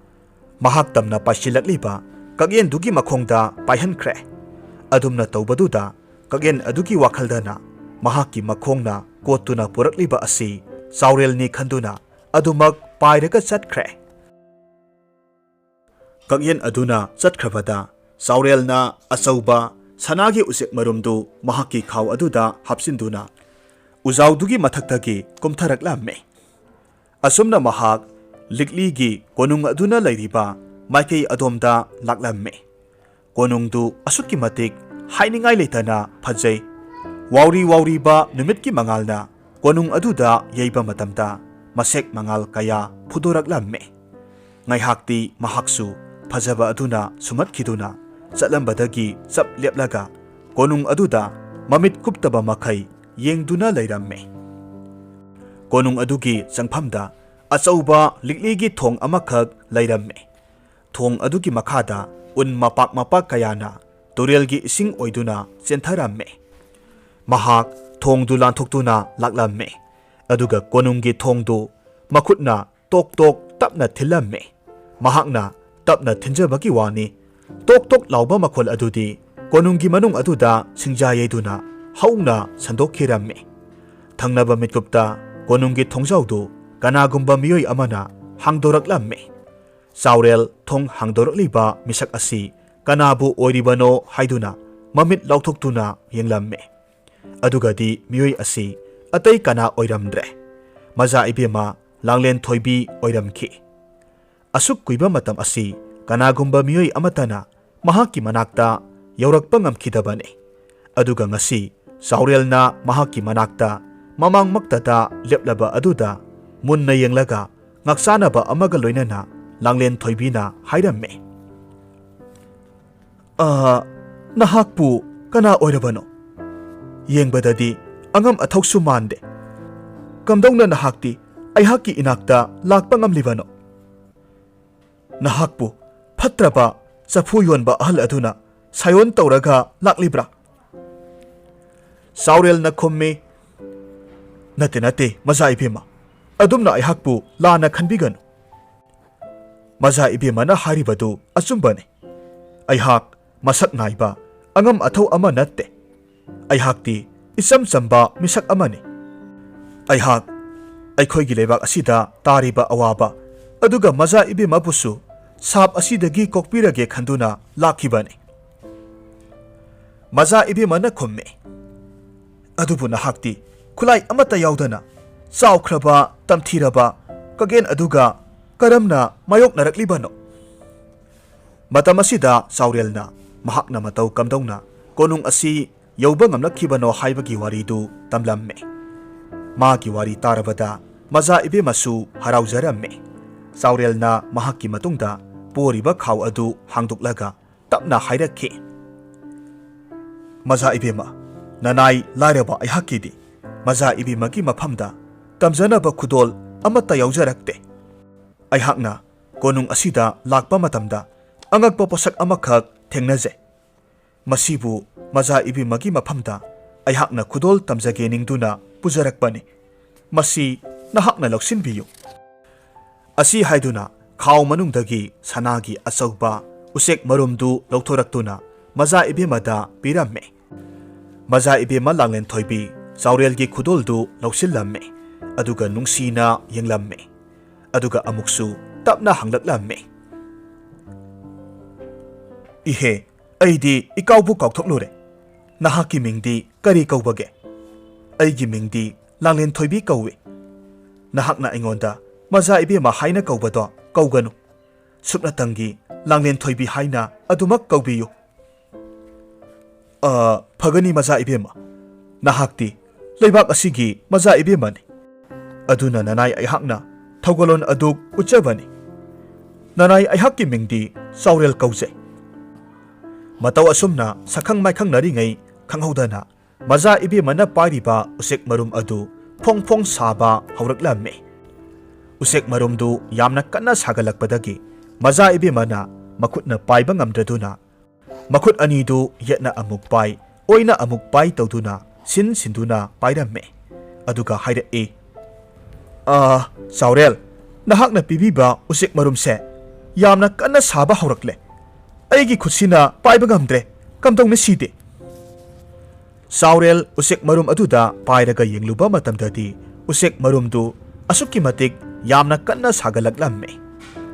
ꯃꯍꯥꯛ ꯇꯝꯅ ꯄꯥꯏꯁꯤꯜꯂꯛꯂꯤꯕ ꯀꯛꯌꯦꯟꯗꯨꯒꯤ ꯃꯈꯣꯡꯗ ꯄꯥꯏꯍꯟꯈ꯭ꯔꯦ꯫ ꯑꯗꯨꯝꯅ ꯇꯧꯕꯗꯨꯗ, ꯀꯛꯌꯦꯟ ꯑꯗꯨꯒꯤ ꯋꯥꯈꯜꯗꯅ ꯃꯍꯥꯛꯀꯤ ꯃꯈꯣꯡꯅ ꯀꯣꯠꯇꯨꯅ ꯄꯨꯔꯛꯂꯤꯕ ꯑꯁꯤ ꯆꯥꯎꯔꯦꯜꯅꯤ ꯈꯟꯗꯨꯅ ꯑꯗꯨꯃꯛ ꯄꯥꯏꯔꯒ ꯆꯠꯈ꯭ꯔꯦ꯫ ꯀꯛꯌꯦꯟ ꯑꯗꯨꯅ ꯆꯠꯈ꯭ꯔꯕꯗ, ꯆꯥꯎꯔꯦꯜꯅ ꯑꯆꯧꯕ ꯁꯅꯥꯒꯤ ꯎꯆꯦꯛ ꯃꯔꯨꯝꯗꯨ ꯃꯍꯥꯛꯀꯤ ꯈꯥꯎ ꯑꯗꯨꯗ ꯍꯥꯞꯆꯤꯟꯗꯨꯅ ꯎꯖꯥꯎꯗꯨꯒꯤ ꯃꯊꯛꯇꯒꯤ ꯀꯨꯝꯊꯔꯛꯂꯝꯃꯤ꯫ ꯑꯁꯨꯝꯅ ꯃꯍꯥꯛ ꯂꯤꯛꯂꯤꯒꯤ ꯀꯣꯅꯨꯡ ꯑꯗꯨꯅ ꯂꯩꯔꯤꯕ ꯃꯥꯏꯀꯩ ꯑꯗꯣꯝꯗ ꯂꯥꯛꯂꯝꯃꯤ꯫ ꯀꯣꯅꯨꯡꯗꯨ ꯑꯁꯨꯛꯀꯤ ꯃꯇꯤꯛ ꯍꯥꯏꯅꯤꯡꯉꯥꯏ ꯂꯩꯇꯅ ꯐꯖꯩ꯫ ꯋꯥꯎꯔꯤ ꯋꯥꯎꯔꯤꯕ ꯅꯨꯃꯤꯠꯀꯤ ꯃꯉꯥꯜꯅ ꯀꯣꯅꯨꯡ ꯑꯗꯨꯗ ꯌꯩꯕ ꯃꯇꯝꯗ, ꯃꯁꯦꯛ ꯃꯉꯥꯜ ꯀꯌꯥ ꯐꯨꯗꯣꯔꯛꯂꯝꯃꯤ꯫ ꯉꯥꯏꯍꯥꯛꯇꯤ ꯃꯍꯥꯛꯁꯨ ꯐꯖꯕ ꯑꯗꯨꯅ ꯁꯨꯝꯍꯠꯈꯤꯗꯨꯅ ꯆꯠꯂꯝꯕꯗꯒꯤ ꯆꯞ ꯂꯦꯞꯂꯒ ꯀꯣꯅꯨꯡ ꯑꯗꯨꯗ ꯃꯃꯤꯠ ꯀꯨꯞꯇꯕ ꯃꯈꯩ ꯌꯦꯡꯗꯨꯅ ꯂꯩꯔꯝꯃꯤ꯫ ꯀꯣꯅꯨꯡ ꯑꯗꯨꯒꯤ ꯆꯪꯐꯝꯗ ꯑꯆꯧꯕ ꯂꯤꯛꯂꯤꯒꯤ ꯊꯣꯡ ꯑꯃꯈꯛ ꯂꯩꯔꯝꯃꯤ꯫ ꯊꯣꯡ ꯑꯗꯨꯒꯤ ꯃꯈꯥꯗ ꯎꯟ ꯃꯄꯥꯛ ꯃꯄꯥꯛ ꯀꯌꯥꯅ ꯇꯨꯔꯦꯜꯒꯤ ꯏꯁꯤꯡ ꯑꯣꯏꯗꯨꯅ ꯆꯦꯟꯊꯔꯝꯃꯤ꯫ ꯃꯍꯥꯛ ꯊꯣꯡꯗꯨ ꯂꯥꯟꯊꯣꯛꯇꯨꯅ ꯂꯥꯛꯂꯝꯃꯤ꯫ ꯑꯗꯨꯒ ꯀꯣꯅꯨꯡꯒꯤ ꯊꯣꯡꯗꯨ ꯃꯈꯨꯠꯅ ꯇꯣꯛ ꯇꯣꯛ ꯇꯞꯅ ꯊꯤꯜꯂꯝꯃꯤ꯫ ꯃꯍꯥꯛꯅ ꯇꯞꯅ ꯊꯤꯟꯖꯕꯒꯤ ꯋꯥꯅꯤ, ꯇꯣꯛ ꯇꯣꯛ ꯂꯥꯎꯕ ꯃꯈꯣꯜ ꯑꯗꯨꯗꯤ ꯀꯣꯅꯨꯡꯒꯤ ꯃꯅꯨꯡ ꯑꯗꯨꯗ ꯁꯤꯡꯖꯥ ꯌꯩꯗꯨꯅ ꯍꯧꯅ ꯁꯟꯗꯣꯛꯈꯤꯔꯝꯃꯤ꯫ ꯊꯪꯅꯕ ꯃꯤꯠꯀꯨꯞꯇ ꯀꯣꯅꯨꯡꯒꯤ ꯊꯣꯡꯖꯥꯎꯗꯨ ꯀꯅꯥꯒꯨꯝꯕ ꯃꯤꯑꯣꯏ ꯑꯃꯅ ꯍꯥꯡꯗꯣꯔꯛꯂꯝꯃꯤ꯫ ꯆꯥꯎꯔꯦꯜ ꯊꯣꯡ ꯍꯥꯡꯗꯣꯔꯛꯂꯤꯕ ꯃꯤꯁꯛ ꯑꯁꯤ ꯀꯅꯥꯕꯨ ꯑꯣꯏꯔꯤꯕꯅꯣ ꯍꯥꯏꯗꯨꯅ ꯃꯃꯤꯠ ꯂꯥꯎꯊꯣꯛꯇꯨꯅ ꯌꯦꯡꯂꯝꯃꯤ꯫ ꯑꯗꯨꯒꯗꯤ ꯃꯤꯑꯣꯏ ꯑꯁꯤ ꯑꯇꯩ ꯀꯅꯥ ꯑꯣꯏꯔꯝꯗ꯭ꯔꯦ, ꯃꯖꯥ ꯏꯕꯦꯝꯃ ꯂꯥꯡꯂꯦꯟ ꯊꯣꯏꯕꯤ ꯑꯣꯏꯔꯝꯈꯤ꯫ ꯑꯁꯨꯛ ꯀꯨꯏꯕ ꯃꯇꯝ ꯑꯁꯤ ꯀꯅꯥꯒꯨꯝꯕ ꯃꯤꯑꯣꯏ ꯑꯃꯠꯇꯅ ꯃꯍꯥꯛꯀꯤ ꯃꯅꯥꯛꯇ ꯌꯧꯔꯛꯄ ꯉꯝꯈꯤꯗꯕꯅꯤ꯫ ꯑꯗꯨꯒ ꯉꯁꯤ ꯆꯥꯎꯔꯦꯜꯅ ꯃꯍꯥꯛꯀꯤ ꯃꯅꯥꯛꯇ ꯃꯃꯥꯡꯃꯛꯇꯗ ꯂꯦꯞꯂꯕ ꯑꯗꯨꯗ ꯃꯨꯟꯅ ꯌꯦꯡꯂꯒ ꯉꯥꯛꯆꯥꯅꯕ ꯑꯃꯒ ꯂꯣꯏꯅꯅ ꯂꯥꯡꯂꯦꯟ ꯊꯣꯏꯕꯤꯅ ꯍꯥꯏꯔꯝꯃꯤ, "ꯑ, ꯅꯍꯥꯛꯄꯨ ꯀꯅꯥ ꯑꯣꯏꯔꯕꯅꯣ? ꯌꯦꯡꯕꯗꯗꯤ ꯑꯉꯝ ꯑꯊꯧꯁꯨ ꯃꯥꯟꯗꯦ꯫ ꯀꯝꯗꯧꯅ ꯅꯍꯥꯛꯇꯤ ꯑꯩꯍꯥꯛꯀꯤ ꯏꯅꯥꯛꯇ ꯂꯥꯛꯄ ꯉꯝꯂꯤꯕꯅꯣ? ꯅꯍꯥꯛꯄꯨ ꯐꯠꯇ꯭ꯔꯕ ꯆꯐꯨ ꯌꯣꯟꯕ ꯑꯍꯜ ꯑꯗꯨꯅ ꯁꯥꯌꯣꯟ ꯇꯧꯔꯒ ꯂꯥꯛꯂꯤꯕ꯭ꯔꯥ?" ꯆꯥꯎꯔꯦꯜꯅ ꯈꯨꯝꯃꯤ, "ꯅꯠꯇꯦ, ꯅꯠꯇꯦ, ꯃꯖꯥ ꯏꯕꯦꯝꯃ, ꯑꯗꯨꯝꯅ ꯑꯩꯍꯥꯛꯄꯨ ꯂꯥꯟꯅ ꯈꯟꯕꯤꯒꯅꯨ꯫ ꯃꯖꯥ ꯏꯕꯦꯝꯃꯅ ꯍꯥꯏꯔꯤꯕꯗꯨ ꯑꯆꯨꯝꯕꯅꯤ꯫ ꯑꯩꯍꯥꯛ ꯃꯁꯛ ꯅꯥꯏꯕ ꯑꯉꯝ ꯑꯊꯧ ꯑꯃ ꯅꯠꯇꯦ꯫ ꯑꯩꯍꯥꯛꯇꯤ ꯏꯆꯝ ꯆꯝꯕ ꯃꯤꯁꯛ ꯑꯃꯅꯤ꯫ ꯑꯩꯍꯥꯛ ꯑꯩꯈꯣꯏꯒꯤ ꯂꯩꯕꯥꯛ ꯑꯁꯤꯗ ꯇꯥꯔꯤꯕ ꯑꯋꯥꯕ ꯑꯗꯨꯒ ꯃꯖꯥ ꯏꯕꯦꯝꯃꯕꯨꯁꯨ ꯁꯥꯞ ꯑꯁꯤꯗꯒꯤ ꯀꯣꯛꯄꯤꯔꯒꯦ ꯈꯟꯗꯨꯅ ꯂꯥꯛꯈꯤꯕꯅꯤ꯫" ꯃꯖꯥ ꯏꯕꯦꯝꯃꯅ ꯈꯨꯝꯃꯤ, "ꯑꯗꯨꯕꯨ ꯅꯍꯥꯛꯇꯤ ꯈꯨꯠꯂꯥꯏ ꯑꯃꯠꯇ ꯌꯥꯎꯗꯅ ꯆꯥꯎꯈ꯭ꯔꯕ, ꯇꯝꯊꯤꯔꯕ ꯀꯒꯦꯟ ꯑꯗꯨꯒ ꯀꯔꯝꯅ ꯃꯥꯌꯣꯛꯅꯔꯛꯂꯤꯕꯅꯣ?" ꯃꯇꯝ ꯑꯁꯤꯗ ꯆꯥꯎꯔꯦꯜꯅ ꯃꯍꯥꯛꯅ ꯃꯇꯧ ꯀꯝꯗꯧꯅ ꯀꯣꯅꯨꯡ ꯑꯁꯤ ꯌꯧꯕ ꯉꯝꯂꯛꯈꯤꯕꯅꯣ ꯍꯥꯏꯕꯒꯤ ꯋꯥꯔꯤꯗꯨ ꯇꯝꯂꯝꯃꯤ꯫ ꯃꯥꯒꯤ ꯋꯥꯔꯤ ꯇꯥꯔꯕꯗ ꯃꯖꯥ ꯏꯕꯦꯝꯃꯁꯨ ꯍꯔꯥꯎꯖꯔꯝꯃꯤ꯫ ꯆꯥꯎꯔꯦꯜꯅ ꯃꯍꯥꯛꯀꯤ ꯃꯇꯨꯡꯗ ꯄꯣꯔꯤꯕ ꯈꯥꯎ ꯑꯗꯨ ꯍꯥꯡꯗꯣꯛꯂꯒ ꯇꯞꯅ ꯍꯥꯏꯔꯛꯈꯤ, "ꯃꯖꯥ ꯏꯕꯦꯝꯃ, ꯅꯅꯥꯏ ꯂꯥꯏꯔꯕ ꯑꯩꯍꯥꯛꯀꯤꯗꯤ ꯃꯖꯥ ꯏꯕꯦꯝꯃꯒꯤ ꯃꯐꯝꯗ ꯇꯝꯖꯅꯕ ꯈꯨꯗꯣꯜ ꯑꯃꯠꯇ ꯌꯥꯎꯖꯔꯛꯇꯦ꯫ ꯑꯩꯍꯥꯛꯅ ꯀꯣꯅꯨꯡ ꯑꯁꯤꯗ ꯂꯥꯛꯄ ꯃꯇꯝꯗ ꯑꯉꯛꯄ ꯄꯣꯠꯁꯛ ꯑꯃꯈꯛ ꯊꯦꯡꯅꯖꯩ꯫ ꯃꯁꯤꯕꯨ ꯃꯖꯥ ꯏꯕꯦꯝꯃꯒꯤ ꯃꯐꯝꯗ ꯑꯩꯍꯥꯛꯅ ꯈꯨꯗꯣꯜ ꯇꯝꯖꯒꯦ ꯅꯤꯡꯗꯨꯅ ꯄꯨꯖꯔꯛꯄꯅꯤ꯫ ꯃꯁꯤ ꯅꯍꯥꯛꯅ ꯂꯧꯁꯤꯟꯕꯤꯌꯨ꯫" ꯑꯁꯤ ꯍꯥꯏꯗꯨꯅ ꯈꯥꯎ ꯃꯅꯨꯡꯗꯒꯤ ꯁꯅꯥꯒꯤ ꯑꯆꯧꯕ ꯎꯆꯦꯛ ꯃꯔꯨꯝꯗꯨ ꯂꯧꯊꯣꯔꯛꯇꯨꯅ ꯃꯖꯥ ꯏꯕꯦꯝꯃꯗ ꯄꯤꯔꯝꯃꯤ꯫ ꯃꯖꯥ ꯏꯕꯦꯝꯃ ꯂꯥꯡꯂꯦꯟ ꯊꯣꯏꯕꯤ ꯆꯥꯎꯔꯦꯜꯒꯤ ꯈꯨꯗꯣꯜꯗꯨ ꯂꯧꯁꯤꯜꯂꯝꯃꯤ꯫ ꯑꯗꯨꯒ ꯅꯨꯡꯁꯤꯅ ꯌꯦꯡꯂꯝꯃꯤ꯫ ꯑꯗꯨꯒ ꯑꯃꯨꯛꯁꯨ ꯇꯞꯅ ꯍꯪꯂꯛꯂꯝꯃꯤ, "ꯏꯍꯦ, ꯑꯩꯗꯤ ꯏꯀꯥꯎꯕꯨ ꯀꯥꯎꯊꯣꯛꯂꯨꯔꯦ꯫ ꯅꯍꯥꯛꯀꯤ ꯃꯤꯡꯗꯤ ꯀꯔꯤ ꯀꯧꯕꯒꯦ?" "ꯑꯩꯒꯤ ꯃꯤꯡꯗꯤ ꯂꯥꯡꯂꯦꯟ ꯊꯣꯏꯕꯤ ꯀꯧꯏ꯫" "ꯅꯍꯥꯛꯅ ꯑꯩꯉꯣꯟꯗ ꯃꯖꯥ ꯏꯕꯦꯝꯃ ꯍꯥꯏꯅ ꯀꯧꯕꯗꯣ ꯀꯧꯒꯅꯨ꯫ ꯁꯨꯞꯅꯇꯪꯒꯤ ꯂꯥꯡꯂꯦꯟ ꯊꯣꯏꯕꯤ ꯍꯥꯏꯅ ꯑꯗꯨꯃꯛ ꯀꯧꯕꯤꯌꯨ꯫ "ꯑ, ꯐꯒꯅꯤ, ꯃꯖꯥ ꯏꯕꯦꯝꯃ꯫ ꯅꯍꯥꯛꯇꯤ ꯂꯩꯕꯥꯛ ꯑꯁꯤꯒꯤ ꯃꯖꯥ ꯏꯕꯦꯝꯃꯅꯤ꯫ ꯑꯗꯨꯅ ꯅꯅꯥꯏ ꯑꯩꯍꯥꯛꯅ ꯊꯧꯒꯜꯂꯣꯟ ꯑꯗꯨ ꯎꯠꯆꯕꯅꯤ꯫ ꯅꯅꯥꯏ ꯑꯩꯍꯥꯛꯀꯤ ꯃꯤꯡꯗꯤ ꯆꯥꯎꯔꯦꯜ ꯀꯧꯖꯩ"꯫ ꯃꯇꯧ ꯑꯁꯨꯝꯅ ꯁꯛꯈꯪ ꯃꯥꯏꯈꯪꯅꯔꯤꯉꯩ ꯈꯪꯍꯧꯗꯅ ꯃꯖꯥ ꯏꯕꯦꯝꯃꯅ ꯄꯥꯏꯔꯤꯕ ꯎꯆꯦꯛ ꯃꯔꯨꯝ ꯑꯗꯨ ꯐꯣꯡ ꯐꯣꯡ ꯁꯥꯕ ꯍꯧꯔꯛꯂꯝꯃꯤ꯫ ꯎꯆꯦꯛ ꯃꯔꯨꯝꯗꯨ ꯌꯥꯝꯅ ꯀꯟꯅ ꯁꯥꯒꯠꯂꯛꯄꯗꯒꯤ ꯃꯖꯥ ꯏꯕꯦꯝꯃꯅ ꯃꯈꯨꯠꯅ ꯄꯥꯏꯕ ꯉꯝꯗ꯭ꯔꯗꯨꯅ ꯃꯈꯨꯠ ꯑꯅꯤꯗꯨ ꯌꯦꯠꯅ ꯑꯃꯨꯛ ꯄꯥꯏ, ꯑꯣꯏꯅ ꯑꯃꯨꯛ ꯄꯥꯏ ꯇꯧꯗꯨꯅ ꯁꯤꯟ ꯁꯤꯟꯗꯨꯅ ꯄꯥꯏꯔꯝꯃꯤ꯫ ꯑꯗꯨꯒ ꯍꯥꯏꯔꯛꯏ, "ꯑꯥ, ꯆꯥꯎꯔꯦꯜ, ꯅꯍꯥꯛꯅ ꯄꯤꯕꯤꯕ ꯎꯆꯦꯛ ꯃꯔꯨꯝꯁꯦ ꯌꯥꯝꯅ ꯀꯟꯅ ꯁꯥꯕ ꯍꯧꯔꯛꯂꯦ꯫ ꯑꯩꯒꯤ ꯈꯨꯠꯁꯤꯅ ꯄꯥꯏꯕ ꯉꯝꯗ꯭ꯔꯦ꯫ ꯀꯝꯗꯧꯅꯤ ꯁꯤꯗꯤ?" ꯆꯥꯎꯔꯦꯜ ꯎꯆꯦꯛ ꯃꯔꯨꯝ ꯑꯗꯨꯗ ꯄꯥꯏꯔꯒ ꯌꯦꯡꯂꯨꯕ ꯃꯇꯝꯗꯗꯤ ꯎꯆꯦꯛ ꯃꯔꯨꯝꯗꯨ ꯑꯁꯨꯛꯀꯤ ꯃꯇꯤꯛ ꯌꯥꯝꯅ ꯀꯟꯅ ꯁꯥꯒꯠꯂꯛꯂꯝꯃꯤ꯫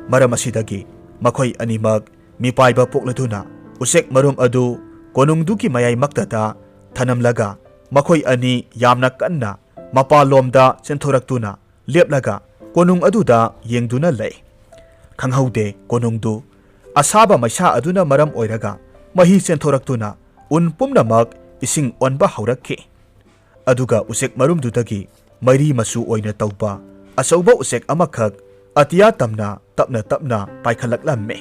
ꯃꯔꯝ ꯑꯁꯤꯗꯒꯤ ꯃꯈꯣꯏ ꯑꯅꯤꯃꯛ ꯃꯤꯄꯥꯏꯕ ꯄꯣꯛꯂꯗꯨꯅ ꯎꯆꯦꯛ ꯃꯔꯨꯝ ꯑꯗꯨ ꯀꯣꯅꯨꯡꯗꯨꯒꯤ ꯃꯌꯥꯏꯃꯛꯇꯗ ꯊꯅꯝꯂꯒ ꯃꯈꯣꯏ ꯑꯅꯤ ꯌꯥꯝꯅ ꯀꯟꯅ ꯃꯄꯥꯟꯂꯣꯝꯗ ꯆꯦꯟꯊꯣꯔꯛꯇꯨꯅ ꯂꯦꯞꯂꯒ ꯀꯣꯅꯨꯡ ꯑꯗꯨꯗ ꯌꯦꯡꯗꯨꯅ ꯂꯩ꯫ ꯈꯪꯍꯧꯗꯦ, ꯀꯣꯅꯨꯡꯗꯨ ꯑꯁꯥꯕ ꯃꯩꯁꯥ ꯑꯗꯨꯅ ꯃꯔꯝ ꯑꯣꯏꯔꯒ ꯃꯍꯤ ꯆꯦꯟꯊꯣꯔꯛꯇꯨꯅ ꯎꯟ ꯄꯨꯝꯅꯃꯛ ꯏꯁꯤꯡ ꯑꯣꯟꯕ ꯍꯧꯔꯛꯈꯤ꯫ ꯑꯗꯨꯒ ꯎꯆꯦꯛ ꯃꯔꯨꯝꯗꯨꯗꯒꯤ ꯃꯩꯔꯤ ꯃꯆꯨ ꯑꯣꯏꯅ ꯇꯧꯕ ꯑꯆꯧꯕ ꯎꯆꯦꯛ ꯑꯃꯈꯛ ꯑꯇꯤꯌꯥ ꯇꯝꯅ ꯇꯞꯅ ꯇꯞꯅ ꯄꯥꯏꯈꯠꯂꯛꯂꯝꯃꯤ꯫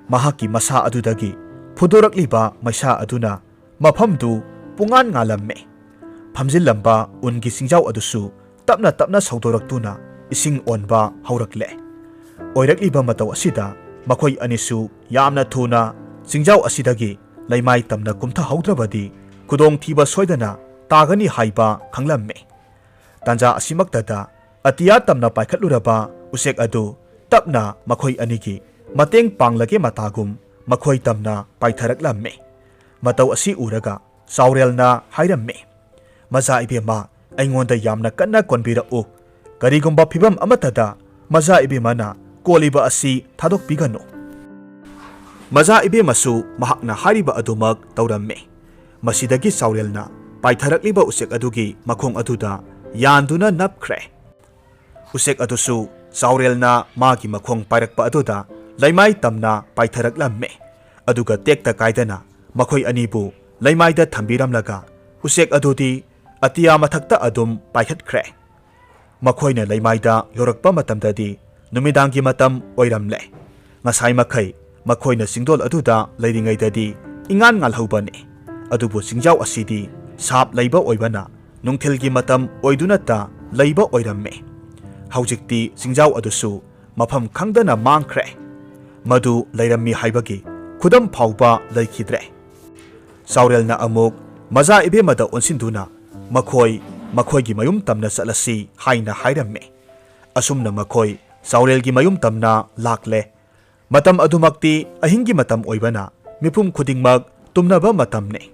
ꯃꯍꯥꯛꯀꯤ ꯃꯁꯥ ꯑꯗꯨꯗꯒꯤ ꯐꯨꯗꯣꯔꯛꯂꯤꯕ ꯃꯩꯁꯥ ꯑꯗꯨꯅ ꯃꯐꯝꯗꯨ ꯄꯨꯡꯉꯥꯟ ꯉꯥꯜꯂꯝꯃꯤ꯫ ꯐꯝꯖꯤꯜꯂꯝꯕ ꯎꯟꯒꯤ ꯆꯤꯡꯖꯥꯎ ꯑꯗꯨꯁꯨ ꯇꯞꯅ ꯇꯞꯅ ꯁꯧꯗꯣꯔꯛꯇꯨꯅ ꯏꯁꯤꯡ ꯑꯣꯟꯕ ꯍꯧꯔꯛꯂꯦ꯫ ꯑꯣꯏꯔꯛꯂꯤꯕ ꯃꯇꯧ ꯑꯁꯤꯗ ꯃꯈꯣꯏ ꯑꯅꯤꯁꯨ ꯌꯥꯝꯅ ꯊꯨꯅ ꯆꯤꯡꯖꯥꯎ ꯑꯁꯤꯗꯒꯤ ꯂꯩꯃꯥꯏ ꯇꯝꯅ ꯀꯨꯝꯊꯍꯧꯗ꯭ꯔꯕꯗꯤ ꯈꯨꯗꯣꯡꯊꯤꯕ ꯁꯣꯏꯗꯅ ꯇꯥꯒꯅꯤ ꯍꯥꯏꯕ ꯈꯪꯂꯝꯃꯤ꯫ ꯇꯥꯟꯖꯥ ꯑꯁꯤꯃꯛꯇꯗ ꯑꯇꯤꯌꯥ ꯇꯝꯅ ꯄꯥꯏꯈꯠꯂꯨꯔꯕ ꯎꯆꯦꯛ ꯑꯗꯨ ꯇꯞꯅ ꯃꯈꯣꯏ ꯑꯅꯤꯒꯤ ꯃꯇꯦꯡ ꯄꯥꯡꯂꯒꯦ ꯃꯇꯥꯒꯨꯝ ꯃꯈꯣꯏ ꯇꯝꯅ ꯄꯥꯏꯊꯔꯛꯂꯝꯃꯤ꯫ ꯃꯇꯧ ꯑꯁꯤ ꯎꯔꯒ ꯆꯥꯎꯔꯦꯜꯅ ꯍꯥꯏꯔꯝꯃꯤ, "ꯃꯖꯥ ꯏꯕꯦꯝꯃ, ꯑꯩꯉꯣꯟꯗ ꯌꯥꯝꯅ ꯀꯟꯅ ꯀꯣꯟꯕꯤꯔꯛꯎ꯫ ꯀꯔꯤꯒꯨꯝꯕ ꯐꯤꯚꯝ ꯑꯃꯠꯇꯗ ꯃꯖꯥ ꯏꯕꯦꯝꯃꯅ ꯀꯣꯜꯂꯤꯕ ꯑꯁꯤ ꯊꯥꯗꯣꯛꯄꯤꯒꯅꯨ"꯫ ꯃꯖꯥ ꯏꯕꯦꯝꯃꯁꯨ ꯃꯍꯥꯛꯅ ꯍꯥꯏꯔꯤꯕ ꯑꯗꯨꯃꯛ ꯇꯧꯔꯝꯃꯤ꯫ ꯃꯁꯤꯗꯒꯤ ꯆꯥꯎꯔꯦꯜꯅ ꯄꯥꯏꯊꯔꯛꯂꯤꯕ ꯎꯆꯦꯛ ꯑꯗꯨꯒꯤ ꯃꯈꯣꯡ ꯑꯗꯨꯗ ꯌꯥꯟꯗꯨꯅ ꯅꯞꯈ꯭ꯔꯦ꯫ ꯎꯆꯦꯛ ꯑꯗꯨꯁꯨ ꯆꯥꯎꯔꯦꯜꯅ ꯃꯥꯒꯤ ꯃꯈꯣꯡ ꯄꯥꯏꯔꯛꯄ ꯑꯗꯨꯗ ꯂꯩꯃꯥꯏ ꯇꯝꯅ ꯄꯥꯏꯊꯔꯛꯂꯝꯃꯤ꯫ ꯑꯗꯨꯒ ꯇꯦꯛꯇ ꯀꯥꯏꯗꯅ ꯃꯈꯣꯏ ꯑꯅꯤꯕꯨ ꯂꯩꯃꯥꯏꯗ ꯊꯝꯕꯤꯔꯝꯂꯒ ꯎꯆꯦꯛ ꯑꯗꯨꯗꯤ ꯑꯇꯤꯌꯥ ꯃꯊꯛꯇ ꯑꯗꯨꯝ ꯄꯥꯏꯈꯠꯈ꯭ꯔꯦ꯫ ꯃꯈꯣꯏꯅ ꯂꯩꯃꯥꯏꯗ ꯌꯧꯔꯛꯄ ꯃꯇꯝꯗꯗꯤ ꯅꯨꯃꯤꯗꯥꯡꯒꯤ ꯃꯇꯝ ꯑꯣꯏꯔꯝꯂꯦ꯫ ꯉꯁꯥꯏ ꯃꯈꯩ ꯃꯈꯣꯏꯅ ꯆꯤꯡꯗꯣꯜ ꯑꯗꯨꯗ ꯂꯩꯔꯤꯉꯩꯗꯗꯤ ꯏꯉꯥꯟ ꯉꯥꯜꯍꯧꯕꯅꯤ꯫ ꯑꯗꯨꯕꯨ ꯆꯤꯡꯖꯥꯎ ꯑꯁꯤꯗꯤ ꯁꯥꯞ ꯂꯩꯕ ꯑꯣꯏꯕꯅ ꯅꯨꯡꯊꯤꯜꯒꯤ ꯃꯇꯝ ꯑꯣꯏꯗꯨꯅꯇ ꯂꯩꯕ ꯑꯣꯏꯔꯝꯃꯤ꯫ ꯍꯧꯖꯤꯛꯇꯤ ꯆꯤꯡꯖꯥꯎ ꯑꯗꯨꯁꯨ ꯃꯐꯝ ꯈꯪꯗꯅ ꯃꯥꯡꯈ꯭ꯔꯦ꯫ ꯃꯗꯨ ꯂꯩꯔꯝꯃꯤ ꯍꯥꯏꯕꯒꯤ ꯈꯨꯗꯝ ꯐꯥꯎꯕ ꯂꯩꯈꯤꯗ꯭ꯔꯦ꯫ ꯆꯥꯎꯔꯦꯜꯅ ꯑꯃꯨꯛ ꯃꯖꯥ ꯏꯕꯦꯝꯃꯗ ꯑꯣꯟꯁꯤꯟꯗꯨꯅ, "ꯃꯈꯣꯏ ꯃꯈꯣꯏꯒꯤ ꯃꯌꯨꯝ ꯇꯝꯅ ꯆꯠꯂꯁꯤ" ꯍꯥꯏꯅ ꯍꯥꯏꯔꯝꯃꯤ꯫ ꯑꯁꯨꯝꯅ ꯃꯈꯣꯏ ꯆꯥꯎꯔꯦꯜꯒꯤ ꯃꯌꯨꯝ ꯇꯝꯅ ꯂꯥꯛꯂꯦ꯫ ꯃꯇꯝ ꯑꯗꯨꯃꯛꯇꯤ ꯑꯍꯤꯡꯒꯤ ꯃꯇꯝ ꯑꯣꯏꯕꯅ ꯃꯤꯄꯨꯝ ꯈꯨꯗꯤꯡꯃꯛ ꯇꯨꯝꯅꯕ ꯃꯇꯝꯅꯤ꯫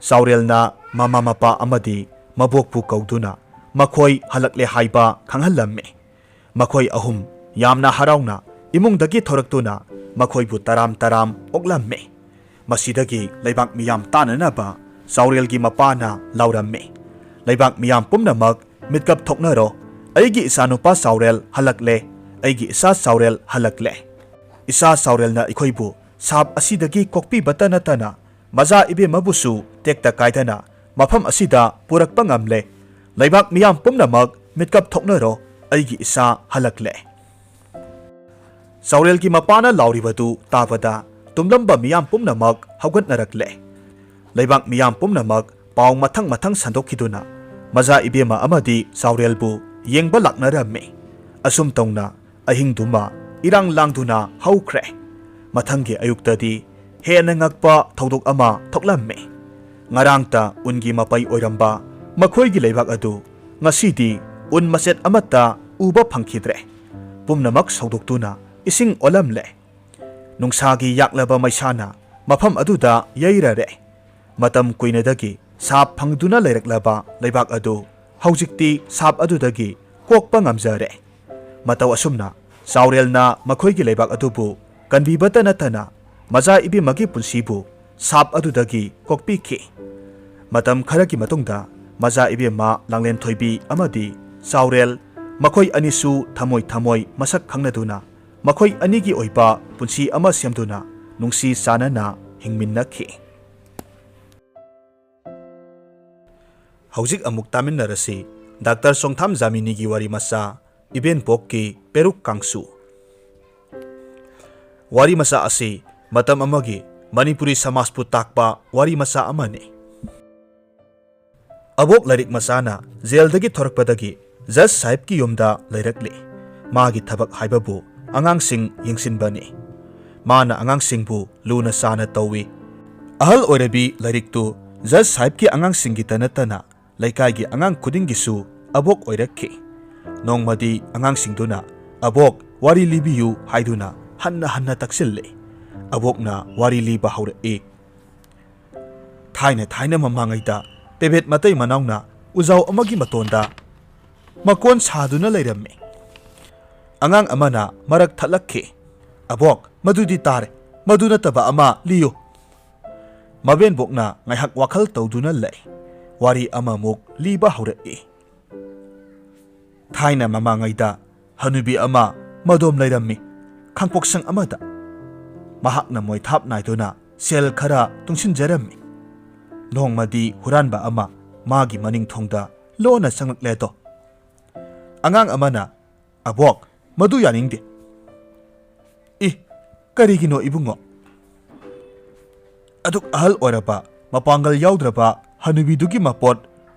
ꯆꯥꯎꯔꯦꯜꯅ ꯃꯃꯥ ꯃꯄꯥ ꯑꯃꯗꯤ ꯃꯕꯣꯛꯄꯨ ꯀꯧꯗꯨꯅ ꯃꯈꯣꯏ ꯍꯜꯂꯛꯂꯦ ꯍꯥꯏꯕ ꯈꯪꯍꯜꯂꯝꯃꯤ꯫ ꯃꯈꯣꯏ ꯑꯍꯨꯝ ꯌꯥꯝꯅ ꯍꯔꯥꯎꯅ ꯏꯃꯨꯡꯗꯒꯤ ꯊꯣꯔꯛꯇꯨꯅ ꯃꯈꯣꯏꯕꯨ ꯇꯔꯥꯝ ꯇꯔꯥꯝ ꯑꯣꯛꯂꯝꯃꯤ꯫ ꯃꯁꯤꯗꯒꯤ ꯂꯩꯕꯥꯛ ꯃꯤꯌꯥꯝ ꯇꯥꯅꯅꯕ ꯆꯥꯎꯔꯦꯜꯒꯤ ꯃꯄꯥꯅ ꯂꯥꯎꯔꯝꯃꯤ, "ꯂꯩꯕꯥꯛ ꯃꯤꯌꯥꯝ ꯄꯨꯝꯅꯃꯛ ꯃꯤꯠꯀꯞ ꯊꯣꯛꯅꯔꯣ꯫ ꯑꯩꯒꯤ ꯏꯆꯥꯅꯨꯄꯥ ꯆꯥꯎꯔꯦꯜ ꯍꯜꯂꯛꯂꯦ꯫ ꯑꯩꯒꯤ ꯏꯆꯥ ꯆꯥꯎꯔꯦꯜ ꯍꯜꯂꯛꯂꯦ꯫ ꯏꯆꯥ ꯆꯥꯎꯔꯦꯜꯅ ꯑꯩꯈꯣꯏꯕꯨ ꯁꯥꯞ ꯑꯁꯤꯗꯒꯤ ꯀꯣꯛꯄꯤꯕꯇ ꯅꯠꯇꯅ ꯃꯖꯥ ꯏꯕꯦꯝꯃꯕꯨꯁꯨ ꯇꯦꯛꯇ ꯀꯥꯏꯗꯅ ꯃꯐꯝ ꯑꯁꯤꯗ ꯄꯨꯔꯛꯄ ꯉꯝꯂꯦ꯫ ꯂꯩꯕꯥꯛ ꯃꯤꯌꯥꯝ ꯄꯨꯝꯅꯃꯛ ꯃꯤꯠꯀꯞ ꯊꯣꯛꯅꯔꯣ꯫ ꯑꯩꯒꯤ ꯏꯆꯥ ꯍꯜꯂꯛꯂꯦ꯫" ꯆꯥꯎꯔꯦꯜꯒꯤ ꯃꯄꯥꯅ ꯂꯥꯎꯔꯤꯕꯗꯨ ꯇꯥꯕꯗ ꯇꯨꯝꯂꯝꯕ ꯃꯤꯌꯥꯝ ꯄꯨꯝꯅꯃꯛ ꯍꯧꯒꯠꯅꯔꯛꯂꯦ꯫ ꯂꯩꯕꯥꯛ ꯃꯤꯌꯥꯝ ꯄꯨꯝꯅꯃꯛ ꯄꯥꯎ ꯃꯊꯪ ꯃꯊꯪ ꯁꯟꯗꯣꯛꯈꯤꯗꯨꯅ ꯃꯖꯥ ꯏꯕꯦꯝꯃ ꯑꯃꯗꯤ ꯆꯥꯎꯔꯦꯜꯕꯨ ꯌꯦꯡꯕ ꯂꯥꯛꯅꯔꯝꯃꯤ꯫ ꯑꯁꯨꯝ ꯇꯧꯅ ꯑꯍꯤꯡꯗꯨꯃ ꯏꯔꯥꯡ ꯂꯥꯡꯗꯨꯅ ꯍꯧꯈ꯭ꯔꯦ꯫ ꯃꯊꯪꯒꯤ ꯑꯌꯨꯛꯇꯗꯤ ꯍꯦꯟꯅ ꯉꯛꯄ ꯊꯧꯗꯣꯛ ꯑꯃ ꯊꯣꯛꯂꯝꯃꯤ꯫ ꯉꯔꯥꯡꯇ ꯎꯟꯒꯤ ꯃꯄꯩ ꯑꯣꯏꯔꯝꯕ ꯃꯈꯣꯏꯒꯤ ꯂꯩꯕꯥꯛ ꯑꯗꯨ ꯉꯁꯤꯗꯤ ꯎꯟ ꯃꯆꯦꯠ ꯑꯃꯠꯇ ꯎꯕ ꯐꯪꯈꯤꯗ꯭ꯔꯦ꯫ ꯄꯨꯝꯅꯃꯛ ꯁꯧꯗꯣꯛꯇꯨꯅ ꯏꯁꯤꯡ ꯑꯣꯜꯂꯝꯂꯦ꯫ ꯅꯨꯡꯁꯥꯒꯤ ꯌꯥꯛꯂꯕ ꯃꯩꯁꯥꯅ ꯃꯐꯝ ꯑꯗꯨꯗ ꯌꯩꯔꯔꯦ꯫ ꯃꯇꯝ ꯀꯨꯏꯅꯗꯒꯤ ꯁꯥꯞ ꯐꯪꯗꯨꯅ ꯂꯩꯔꯛꯂꯕ ꯂꯩꯕꯥꯛ ꯑꯗꯨ ꯍꯧꯖꯤꯛꯇꯤ ꯁꯥꯞ ꯑꯗꯨꯗꯒꯤ ꯀꯣꯛꯄ ꯉꯝꯖꯔꯦ꯫ ꯃꯇꯧ ꯑꯁꯨꯝꯅ ꯆꯥꯎꯔꯦꯜꯅ ꯃꯈꯣꯏꯒꯤ ꯂꯩꯕꯥꯛ ꯑꯗꯨꯕꯨ ꯀꯟꯕꯤꯕꯇ ꯅꯠꯇꯅ ꯃꯖꯥ ꯏꯕꯦꯝꯃꯒꯤ ꯄꯨꯟꯁꯤꯕꯨ ꯁꯥꯞ ꯑꯗꯨꯗꯒꯤ ꯀꯣꯛꯄꯤꯈꯤ꯫ ꯃꯇꯝ ꯈꯔꯒꯤ ꯃꯇꯨꯡꯗ ꯃꯖꯥ ꯏꯕꯦꯝꯃ ꯂꯥꯡꯂꯦꯟ ꯊꯣꯏꯕꯤ ꯑꯃꯗꯤ ꯆꯥꯎꯔꯦꯜ ꯃꯈꯣꯏ ꯑꯅꯤꯁꯨ ꯊꯃꯣꯏ ꯊꯃꯣꯏ ꯃꯁꯛ ꯈꯪꯅꯗꯨꯅ ꯃꯈꯣꯏ ꯑꯅꯤꯒꯤ ꯑꯣꯏꯕ ꯄꯨꯟꯁꯤ ꯑꯃ ꯁꯦꯝꯗꯨꯅ ꯅꯨꯡꯁꯤ ꯆꯥꯟꯅꯅ ꯍꯤꯡꯃꯤꯟꯅꯈꯤ꯫ ꯍꯧꯖꯤꯛ ꯑꯃꯨꯛ ꯇꯥꯃꯤꯟꯅꯔꯁꯤ ꯗꯥꯛꯇꯔ ꯆꯣꯡꯊꯥꯝ ꯖꯥꯃꯤꯅꯤꯒꯤ ꯋꯥꯔꯤ ꯃꯆꯥ ꯏꯕꯦꯟꯄꯣꯛꯀꯤ ꯄꯦꯔꯨꯛ ꯀꯥꯡꯁꯨ꯫ ꯋꯥꯔꯤ ꯃꯆꯥ ꯑꯁꯤ ꯃꯇꯝ ꯑꯃꯒꯤ ꯃꯅꯤꯄꯨꯔꯤ ꯁꯃꯥꯖꯄꯨ ꯇꯥꯛꯄ ꯋꯥꯔꯤ ꯃꯆꯥ ꯑꯃꯅꯤ꯫ ꯑꯕꯣꯛ ꯂꯥꯏꯔꯤꯛ ꯃꯆꯥꯅ ꯖꯦꯜꯗꯒꯤ ꯊꯣꯔꯛꯄꯗꯒꯤ ꯖꯖ ꯁꯥꯍꯦꯕꯀꯤ ꯌꯨꯝꯗ ꯂꯩꯔꯛꯂꯤ꯫ ꯃꯥꯒꯤ ꯊꯕꯛ ꯍꯥꯏꯕꯕꯨ ꯑꯉꯥꯡꯁꯤꯡ ꯌꯦꯡꯁꯤꯟꯕꯅꯤ꯫ ꯃꯥꯅ ꯑꯉꯥꯡꯁꯤꯡꯕꯨ ꯂꯨꯅ ꯆꯥꯅ ꯇꯧꯏ꯫ ꯑꯍꯜ ꯑꯣꯏꯔꯕꯤ ꯂꯥꯏꯔꯤꯛꯇꯨ ꯖꯖ ꯁꯥꯍꯦꯕꯀꯤ ꯑꯉꯥꯡꯁꯤꯡꯒꯤꯇ ꯅꯠꯇꯅ ꯂꯩꯀꯥꯏꯒꯤ ꯑꯉꯥꯡ ꯈꯨꯗꯤꯡꯒꯤꯁꯨ ꯑꯕꯣꯛ ꯑꯣꯏꯔꯛꯈꯤ꯫ ꯅꯣꯡꯃꯗꯤ ꯑꯉꯥꯡꯁꯤꯡꯗꯨꯅ "ꯑꯕꯣꯛ, ꯋꯥꯔꯤ ꯂꯤꯕꯤꯌꯨ" ꯍꯥꯏꯗꯨꯅ ꯍꯟꯅ ꯍꯟꯅ ꯇꯛꯁꯤꯜꯂꯦ꯫ ꯑꯕꯣꯛꯅ ꯋꯥꯔꯤ ꯂꯤꯕ ꯍꯧꯔꯛꯏ꯫ ꯊꯥꯏꯅ ꯊꯥꯏꯅ ꯃꯃꯥꯡꯉꯩꯗ ꯄꯦꯕꯦꯠ ꯃꯇꯩ ꯃꯅꯥꯎꯅ ꯎꯖꯥꯎ ꯑꯃꯒꯤ ꯃꯇꯣꯟꯗ ꯃꯀꯣꯟ ꯁꯥꯗꯨꯅ ꯂꯩꯔꯝꯃꯤ꯫ ꯑꯉꯥꯡ ꯑꯃꯅ ꯃꯔꯛ ꯊꯠꯂꯛꯈꯤ꯫ "ꯑꯕꯣꯛ, ꯃꯗꯨꯗꯤ ꯇꯥꯔꯦ, ꯃꯗꯨ ꯅꯠꯇꯕ ꯑꯃ ꯂꯤꯌꯨ"꯫ ꯃꯕꯦꯟꯕꯣꯛꯅ ꯉꯥꯏꯍꯥꯛ ꯋꯥꯈꯜ ꯇꯧꯗꯨꯅ ꯂꯩ꯫ ꯋꯥꯔꯤ ꯑꯃꯃꯨꯛ ꯂꯤꯕ ꯍꯧꯔꯛꯏ꯫ ꯊꯥꯏꯅ ꯃꯃꯥꯡꯉꯩꯗ ꯍꯅꯨꯕꯤ ꯑꯃ ꯃꯗꯣꯝ ꯂꯩꯔꯝꯃꯤ, ꯈꯥꯡꯄꯣꯛꯁꯪ ꯑꯃꯗ꯫ ꯃꯍꯥꯛꯅ ꯃꯣꯏꯊꯥꯞ ꯅꯥꯏꯗꯨꯅ ꯁꯦꯜ ꯈꯔ ꯇꯨꯡꯁꯤꯟꯖꯔꯝꯃꯤ꯫ ꯅꯣꯡꯃꯗꯤ ꯍꯨꯔꯥꯟꯕ ꯑꯃ ꯃꯥꯒꯤ ꯃꯅꯤꯡ ꯊꯣꯡꯗ ꯂꯣꯟꯅ ꯆꯪꯂꯛꯂꯦꯗꯣ꯫ ꯑꯉꯥꯡ ꯑꯃꯅ, "ꯑꯕꯣꯛ, ꯃꯗꯨ ꯌꯥꯅꯤꯡꯗꯦ"꯫ "ꯏ, ꯀꯔꯤꯒꯤꯅꯣ ꯏꯕꯨꯡꯉꯣ?" "ꯑꯗꯨꯛ ꯑꯍꯜ ꯑꯣꯏꯔꯕ, ꯃꯄꯥꯡꯒꯜ ꯌꯥꯎꯗ꯭ꯔꯕ ꯍꯅꯨꯕꯤꯗꯨꯒꯤ ꯃꯄꯣꯠ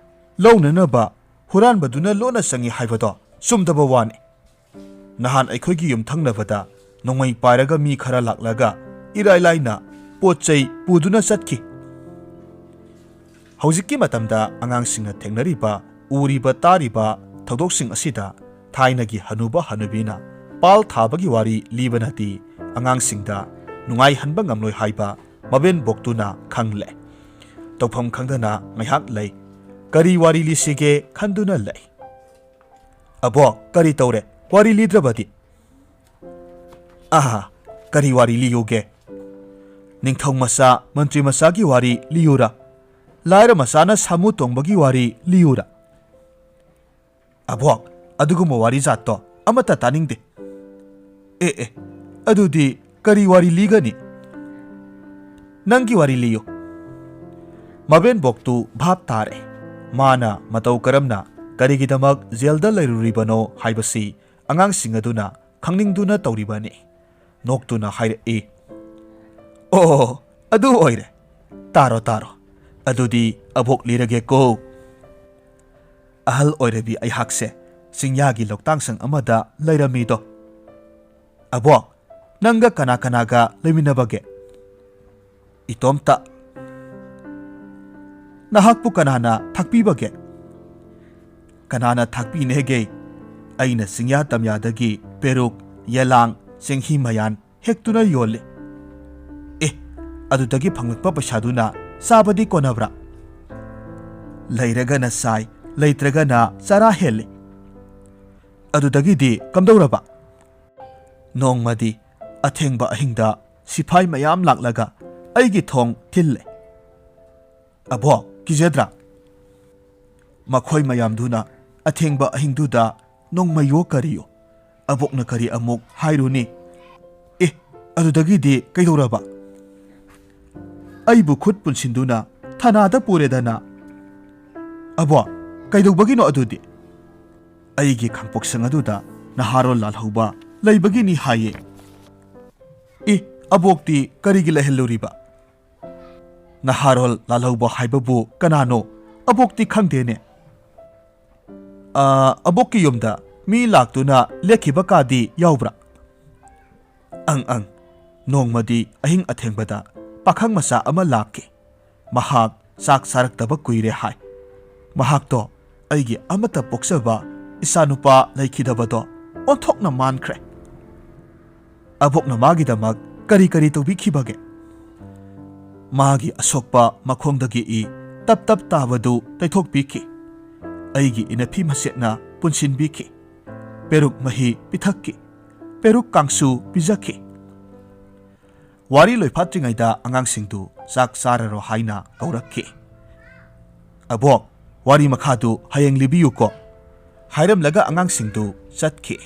ꯂꯧꯅꯅꯕ ꯍꯨꯔꯥꯟꯕꯗꯨꯅ ꯂꯣꯟꯅ ꯆꯪꯏ ꯍꯥꯏꯕꯗꯣ ꯆꯨꯝꯗꯕ ꯋꯥꯅꯤ꯫ ꯅꯍꯥꯟ ꯑꯩꯈꯣꯏꯒꯤ ꯌꯨꯝꯊꯪꯅꯕꯗ ꯅꯣꯡꯃꯩ ꯄꯥꯏꯔꯒ ꯃꯤ ꯈꯔ ꯂꯥꯛꯂꯒ ꯏꯔꯥꯏ ꯂꯥꯏꯅ ꯄꯣꯠ ꯆꯩ ꯄꯨꯗꯨꯅ ꯆꯠꯈꯤ"꯫ ꯍꯧꯖꯤꯛꯀꯤ ꯃꯇꯝꯗ ꯑꯉꯥꯡꯁꯤꯡꯅ ꯊꯦꯡꯅꯔꯤꯕ, ꯎꯔꯤꯕ, ꯇꯥꯔꯤꯕ ꯊꯧꯗꯣꯛꯁꯤꯡ ꯑꯁꯤꯗ ꯊꯥꯏꯅꯒꯤ ꯍꯅꯨꯕ ꯍꯅꯨꯕꯤꯅ ꯄꯥꯜ ꯊꯥꯕꯒꯤ ꯋꯥꯔꯤ ꯂꯤꯕꯅꯗꯤ ꯑꯉꯥꯡꯁꯤꯡꯗ ꯅꯨꯡꯉꯥꯏꯍꯟꯕ ꯉꯝꯂꯣꯏ ꯍꯥꯏꯕ ꯃꯕꯦꯟꯕꯣꯛꯇꯨꯅ ꯈꯪꯂꯦ꯫ ꯇꯧꯐꯝ ꯈꯪꯗꯅ ꯉꯥꯏꯍꯥꯛ ꯂꯩ꯫ ꯀꯔꯤ ꯋꯥꯔꯤ ꯂꯤꯁꯤꯒꯦ ꯈꯟꯗꯨꯅ ꯂꯩ꯫ "ꯑꯕꯣꯛ, ꯀꯔꯤ ꯇꯧꯔꯦ? ꯋꯥꯔꯤ ꯂꯤꯗ꯭ꯔꯕꯗꯤ?" "ꯑꯍꯥ, ꯀꯔꯤ ꯋꯥꯔꯤ ꯂꯤꯌꯨꯒꯦ? ꯅꯤꯡꯊꯧ ꯃꯆꯥ, ꯃꯟꯇ꯭ꯔꯤ ꯃꯆꯥꯒꯤ ꯋꯥꯔꯤ ꯂꯤꯌꯨꯔꯥ? ꯂꯥꯏꯔ ꯃꯆꯥꯅ ꯁꯥꯃꯨ ꯇꯣꯡꯕꯒꯤ ꯋꯥꯔꯤ ꯂꯤꯌꯨꯔꯥ?" "ꯑꯕꯣꯛ, ꯑꯗꯨꯒꯨꯝꯕ ꯋꯥꯔꯤ ꯖꯥꯠꯇꯣ ꯑꯃꯠꯇ ꯇꯥꯅꯤꯡꯗꯦ"꯫ ꯑꯦ ꯑꯦ, ꯑꯗꯨꯗꯤ ꯀꯔꯤ ꯋꯥꯔꯤ ꯂꯤꯒꯅꯤ? ꯅꯪꯒꯤ ꯋꯥꯔꯤ ꯂꯤꯌꯨ꯫ ꯃꯕꯦꯟꯕꯣꯛꯇꯨ ꯚꯥꯞ ꯇꯥꯔꯦ꯫ ꯃꯥꯅ ꯃꯇꯧ ꯀꯔꯝꯅ, ꯀꯔꯤꯒꯤꯗꯃꯛ ꯖꯦꯜꯗ ꯂꯩꯔꯨꯔꯤꯕꯅꯣ ꯍꯥꯏꯕꯁꯤ ꯑꯉꯥꯡꯁꯤꯡ ꯑꯗꯨꯅ ꯈꯪꯅꯤꯡꯗꯨꯅ ꯇꯧꯔꯤꯕꯅꯤ꯫ ꯅꯣꯛꯇꯨꯅ ꯍꯥꯏꯔꯛꯏ, "ꯑꯣ, ꯑꯗꯨ ꯑꯣꯏꯔꯦ꯫ ꯇꯥꯔꯣ, ꯇꯥꯔꯣ꯫ ꯑꯗꯨꯗꯤ ꯑꯕꯣꯛ ꯂꯤꯔꯒꯦꯀꯣ꯫" ꯑꯍꯜ ꯑꯣꯏꯔꯕꯤ ꯑꯩꯍꯥꯛꯁꯦ ꯆꯤꯡꯌꯥꯒꯤ ꯂꯣꯛꯇꯥꯛ ꯁꯪ ꯑꯃꯗ ꯂꯩꯔꯝꯃꯤꯗꯣ꯫ "ꯑꯕꯣꯛ, ꯅꯪꯒ ꯀꯅꯥ ꯀꯅꯥꯒ ꯂꯩꯃꯤꯟꯅꯕꯒꯦ?" "ꯏꯇꯣꯝꯇ꯫" "ꯅꯍꯥꯛꯄꯨ ꯀꯅꯥꯅ ꯊꯥꯛꯄꯤꯕꯒꯦ?" "ꯀꯅꯥꯅ ꯊꯥꯛꯄꯤꯅꯦꯒꯦ? ꯑꯩꯅ ꯆꯤꯡꯌꯥ ꯇꯝꯌꯥꯗꯒꯤ ꯄꯦꯔꯨꯛ, ꯌꯦꯂꯥꯡ, ꯆꯦꯡꯍꯤ ꯃꯌꯥꯟ ꯍꯦꯛꯇꯨꯅ ꯌꯣꯜꯂꯤ꯫" "ꯑꯦ, ꯑꯗꯨꯗꯒꯤ ꯐꯪꯂꯛꯄ ꯄꯩꯁꯥꯗꯨꯅ ꯆꯥꯕꯗꯤ ꯀꯣꯟꯅꯕ꯭ꯔꯥ?" "ꯂꯩꯔꯒꯅ ꯆꯥꯏ, ꯂꯩꯇ꯭ꯔꯒꯅ ꯆꯔꯥ ꯍꯦꯜꯂꯤ꯫" "ꯑꯗꯨꯗꯒꯤꯗꯤ ꯀꯝꯗꯧꯔꯕ?" "ꯅꯣꯡꯃꯗꯤ ꯑꯊꯦꯡꯕ ꯑꯍꯤꯡꯗ ꯁꯤꯐꯥꯏ ꯃꯌꯥꯝ ꯂꯥꯛꯂꯒ ꯑꯩꯒꯤ ꯊꯣꯡ ꯊꯤꯜꯂꯦ꯫" "ꯑꯕꯣꯛ, ꯀꯤꯖꯗ꯭ꯔꯥ?" "ꯃꯈꯣꯏ ꯃꯌꯥꯝꯗꯨꯅ ꯑꯊꯦꯡꯕ ꯑꯍꯤꯡꯗꯨꯗ ꯅꯣꯡꯃꯩꯌꯣ ꯀꯔꯤꯌꯣ, ꯑꯕꯣꯛꯅ ꯀꯔꯤ ꯑꯃꯨꯛ ꯍꯥꯏꯔꯨꯅꯤ?" "ꯑꯦ, ꯑꯗꯨꯗꯒꯤꯗꯤ ꯀꯩꯗꯧꯔꯕ?" "ꯑꯩꯕꯨ ꯈꯨꯠ ꯄꯨꯟꯁꯤꯟꯗꯨꯅ ꯊꯅꯥꯗ ꯄꯨꯔꯦꯗꯅ꯫" "ꯑꯕꯣꯛ, ꯀꯩꯗꯧꯕꯒꯤꯅꯣ ꯑꯗꯨꯗꯤ?" "ꯑꯩꯒꯤ ꯈꯥꯡꯄꯣꯛꯁꯪ ꯑꯗꯨꯗ ꯅꯍꯥꯔꯣꯜ ꯂꯥꯜꯍꯧꯕ ꯂꯩꯕꯒꯤꯅꯤ ꯍꯥꯏꯌꯦ꯫" "ꯑꯦ, ꯑꯕꯣꯛꯇꯤ ꯀꯔꯤꯒꯤ ꯂꯩꯍꯜꯂꯨꯔꯤꯕ?" "ꯅꯍꯥꯔꯣꯜ ꯂꯥꯜꯍꯧꯕ ꯍꯥꯏꯕꯕꯨ ꯀꯅꯥꯅꯣ? ꯑꯕꯣꯛꯇꯤ ꯈꯪꯗꯦꯅꯦ꯫" "ꯑ, ꯑꯕꯣꯛꯀꯤ ꯌꯨꯝꯗ ꯃꯤ ꯂꯥꯛꯇꯨꯅ ꯂꯦꯛꯈꯤꯕ ꯀꯥꯗꯤ ꯌꯥꯎꯕ꯭ꯔꯥ?" "ꯑꯪ ꯑꯪ, ꯅꯣꯡꯃꯗꯤ ꯑꯍꯤꯡ ꯑꯊꯦꯡꯕꯗ ꯄꯥꯈꯪ ꯃꯆꯥ ꯑꯃ ꯂꯥꯛꯈꯤ꯫ ꯃꯍꯥꯛ ꯆꯥꯛ ꯆꯥꯔꯛꯇꯕ ꯀꯨꯏꯔꯦ ꯍꯥꯏ꯫ ꯃꯍꯥꯛꯇꯣ ꯑꯩꯒꯤ ꯑꯃꯠꯇ ꯄꯣꯛꯆꯕ ꯏꯆꯥꯅꯨꯄꯥ ꯂꯩꯈꯤꯗꯕꯗꯣ ꯑꯣꯟꯊꯣꯛꯅ ꯃꯥꯟꯈ꯭ꯔꯦ꯫ ꯑꯕꯣꯛꯅ ꯃꯥꯒꯤꯗꯃꯛ ꯀꯔꯤ ꯀꯔꯤ ꯇꯧꯕꯤꯈꯤꯕꯒꯦ?" "ꯃꯥꯒꯤ ꯑꯁꯣꯛꯄ ꯃꯈꯣꯡꯗꯒꯤ ꯏ ꯇꯞ ꯇꯞ ꯇꯥꯕꯗꯨ ꯇꯩꯊꯣꯛꯄꯤꯈꯤ꯫ ꯑꯩꯒꯤ ꯏꯅꯐꯤ ꯃꯆꯦꯠꯅ ꯄꯨꯟꯁꯤꯟꯕꯤꯈꯤ꯫ ꯄꯦꯔꯨꯛ ꯃꯍꯤ ꯄꯤꯊꯛꯈꯤ꯫ ꯄꯦꯔꯨꯛ ꯀꯥꯡꯁꯨ ꯄꯤꯖꯈꯤ꯫" ꯋꯥꯔꯤ ꯂꯣꯏꯐꯥꯠꯇ꯭ꯔꯤꯉꯩꯗ ꯑꯉꯥꯡꯁꯤꯡꯗꯨ ꯆꯥꯛ ꯆꯥꯔꯔꯣ ꯍꯥꯏꯅ ꯀꯧꯔꯛꯈꯤ꯫ "ꯑꯕꯣꯛ, ꯋꯥꯔꯤ ꯃꯈꯥꯗꯨ ꯍꯌꯦꯡ ꯂꯤꯕꯤꯌꯨꯀꯣ," ꯍꯥꯏꯔꯝꯂꯒ ꯑꯉꯥꯡꯁꯤꯡꯗꯨ ꯆꯠꯈꯤ꯫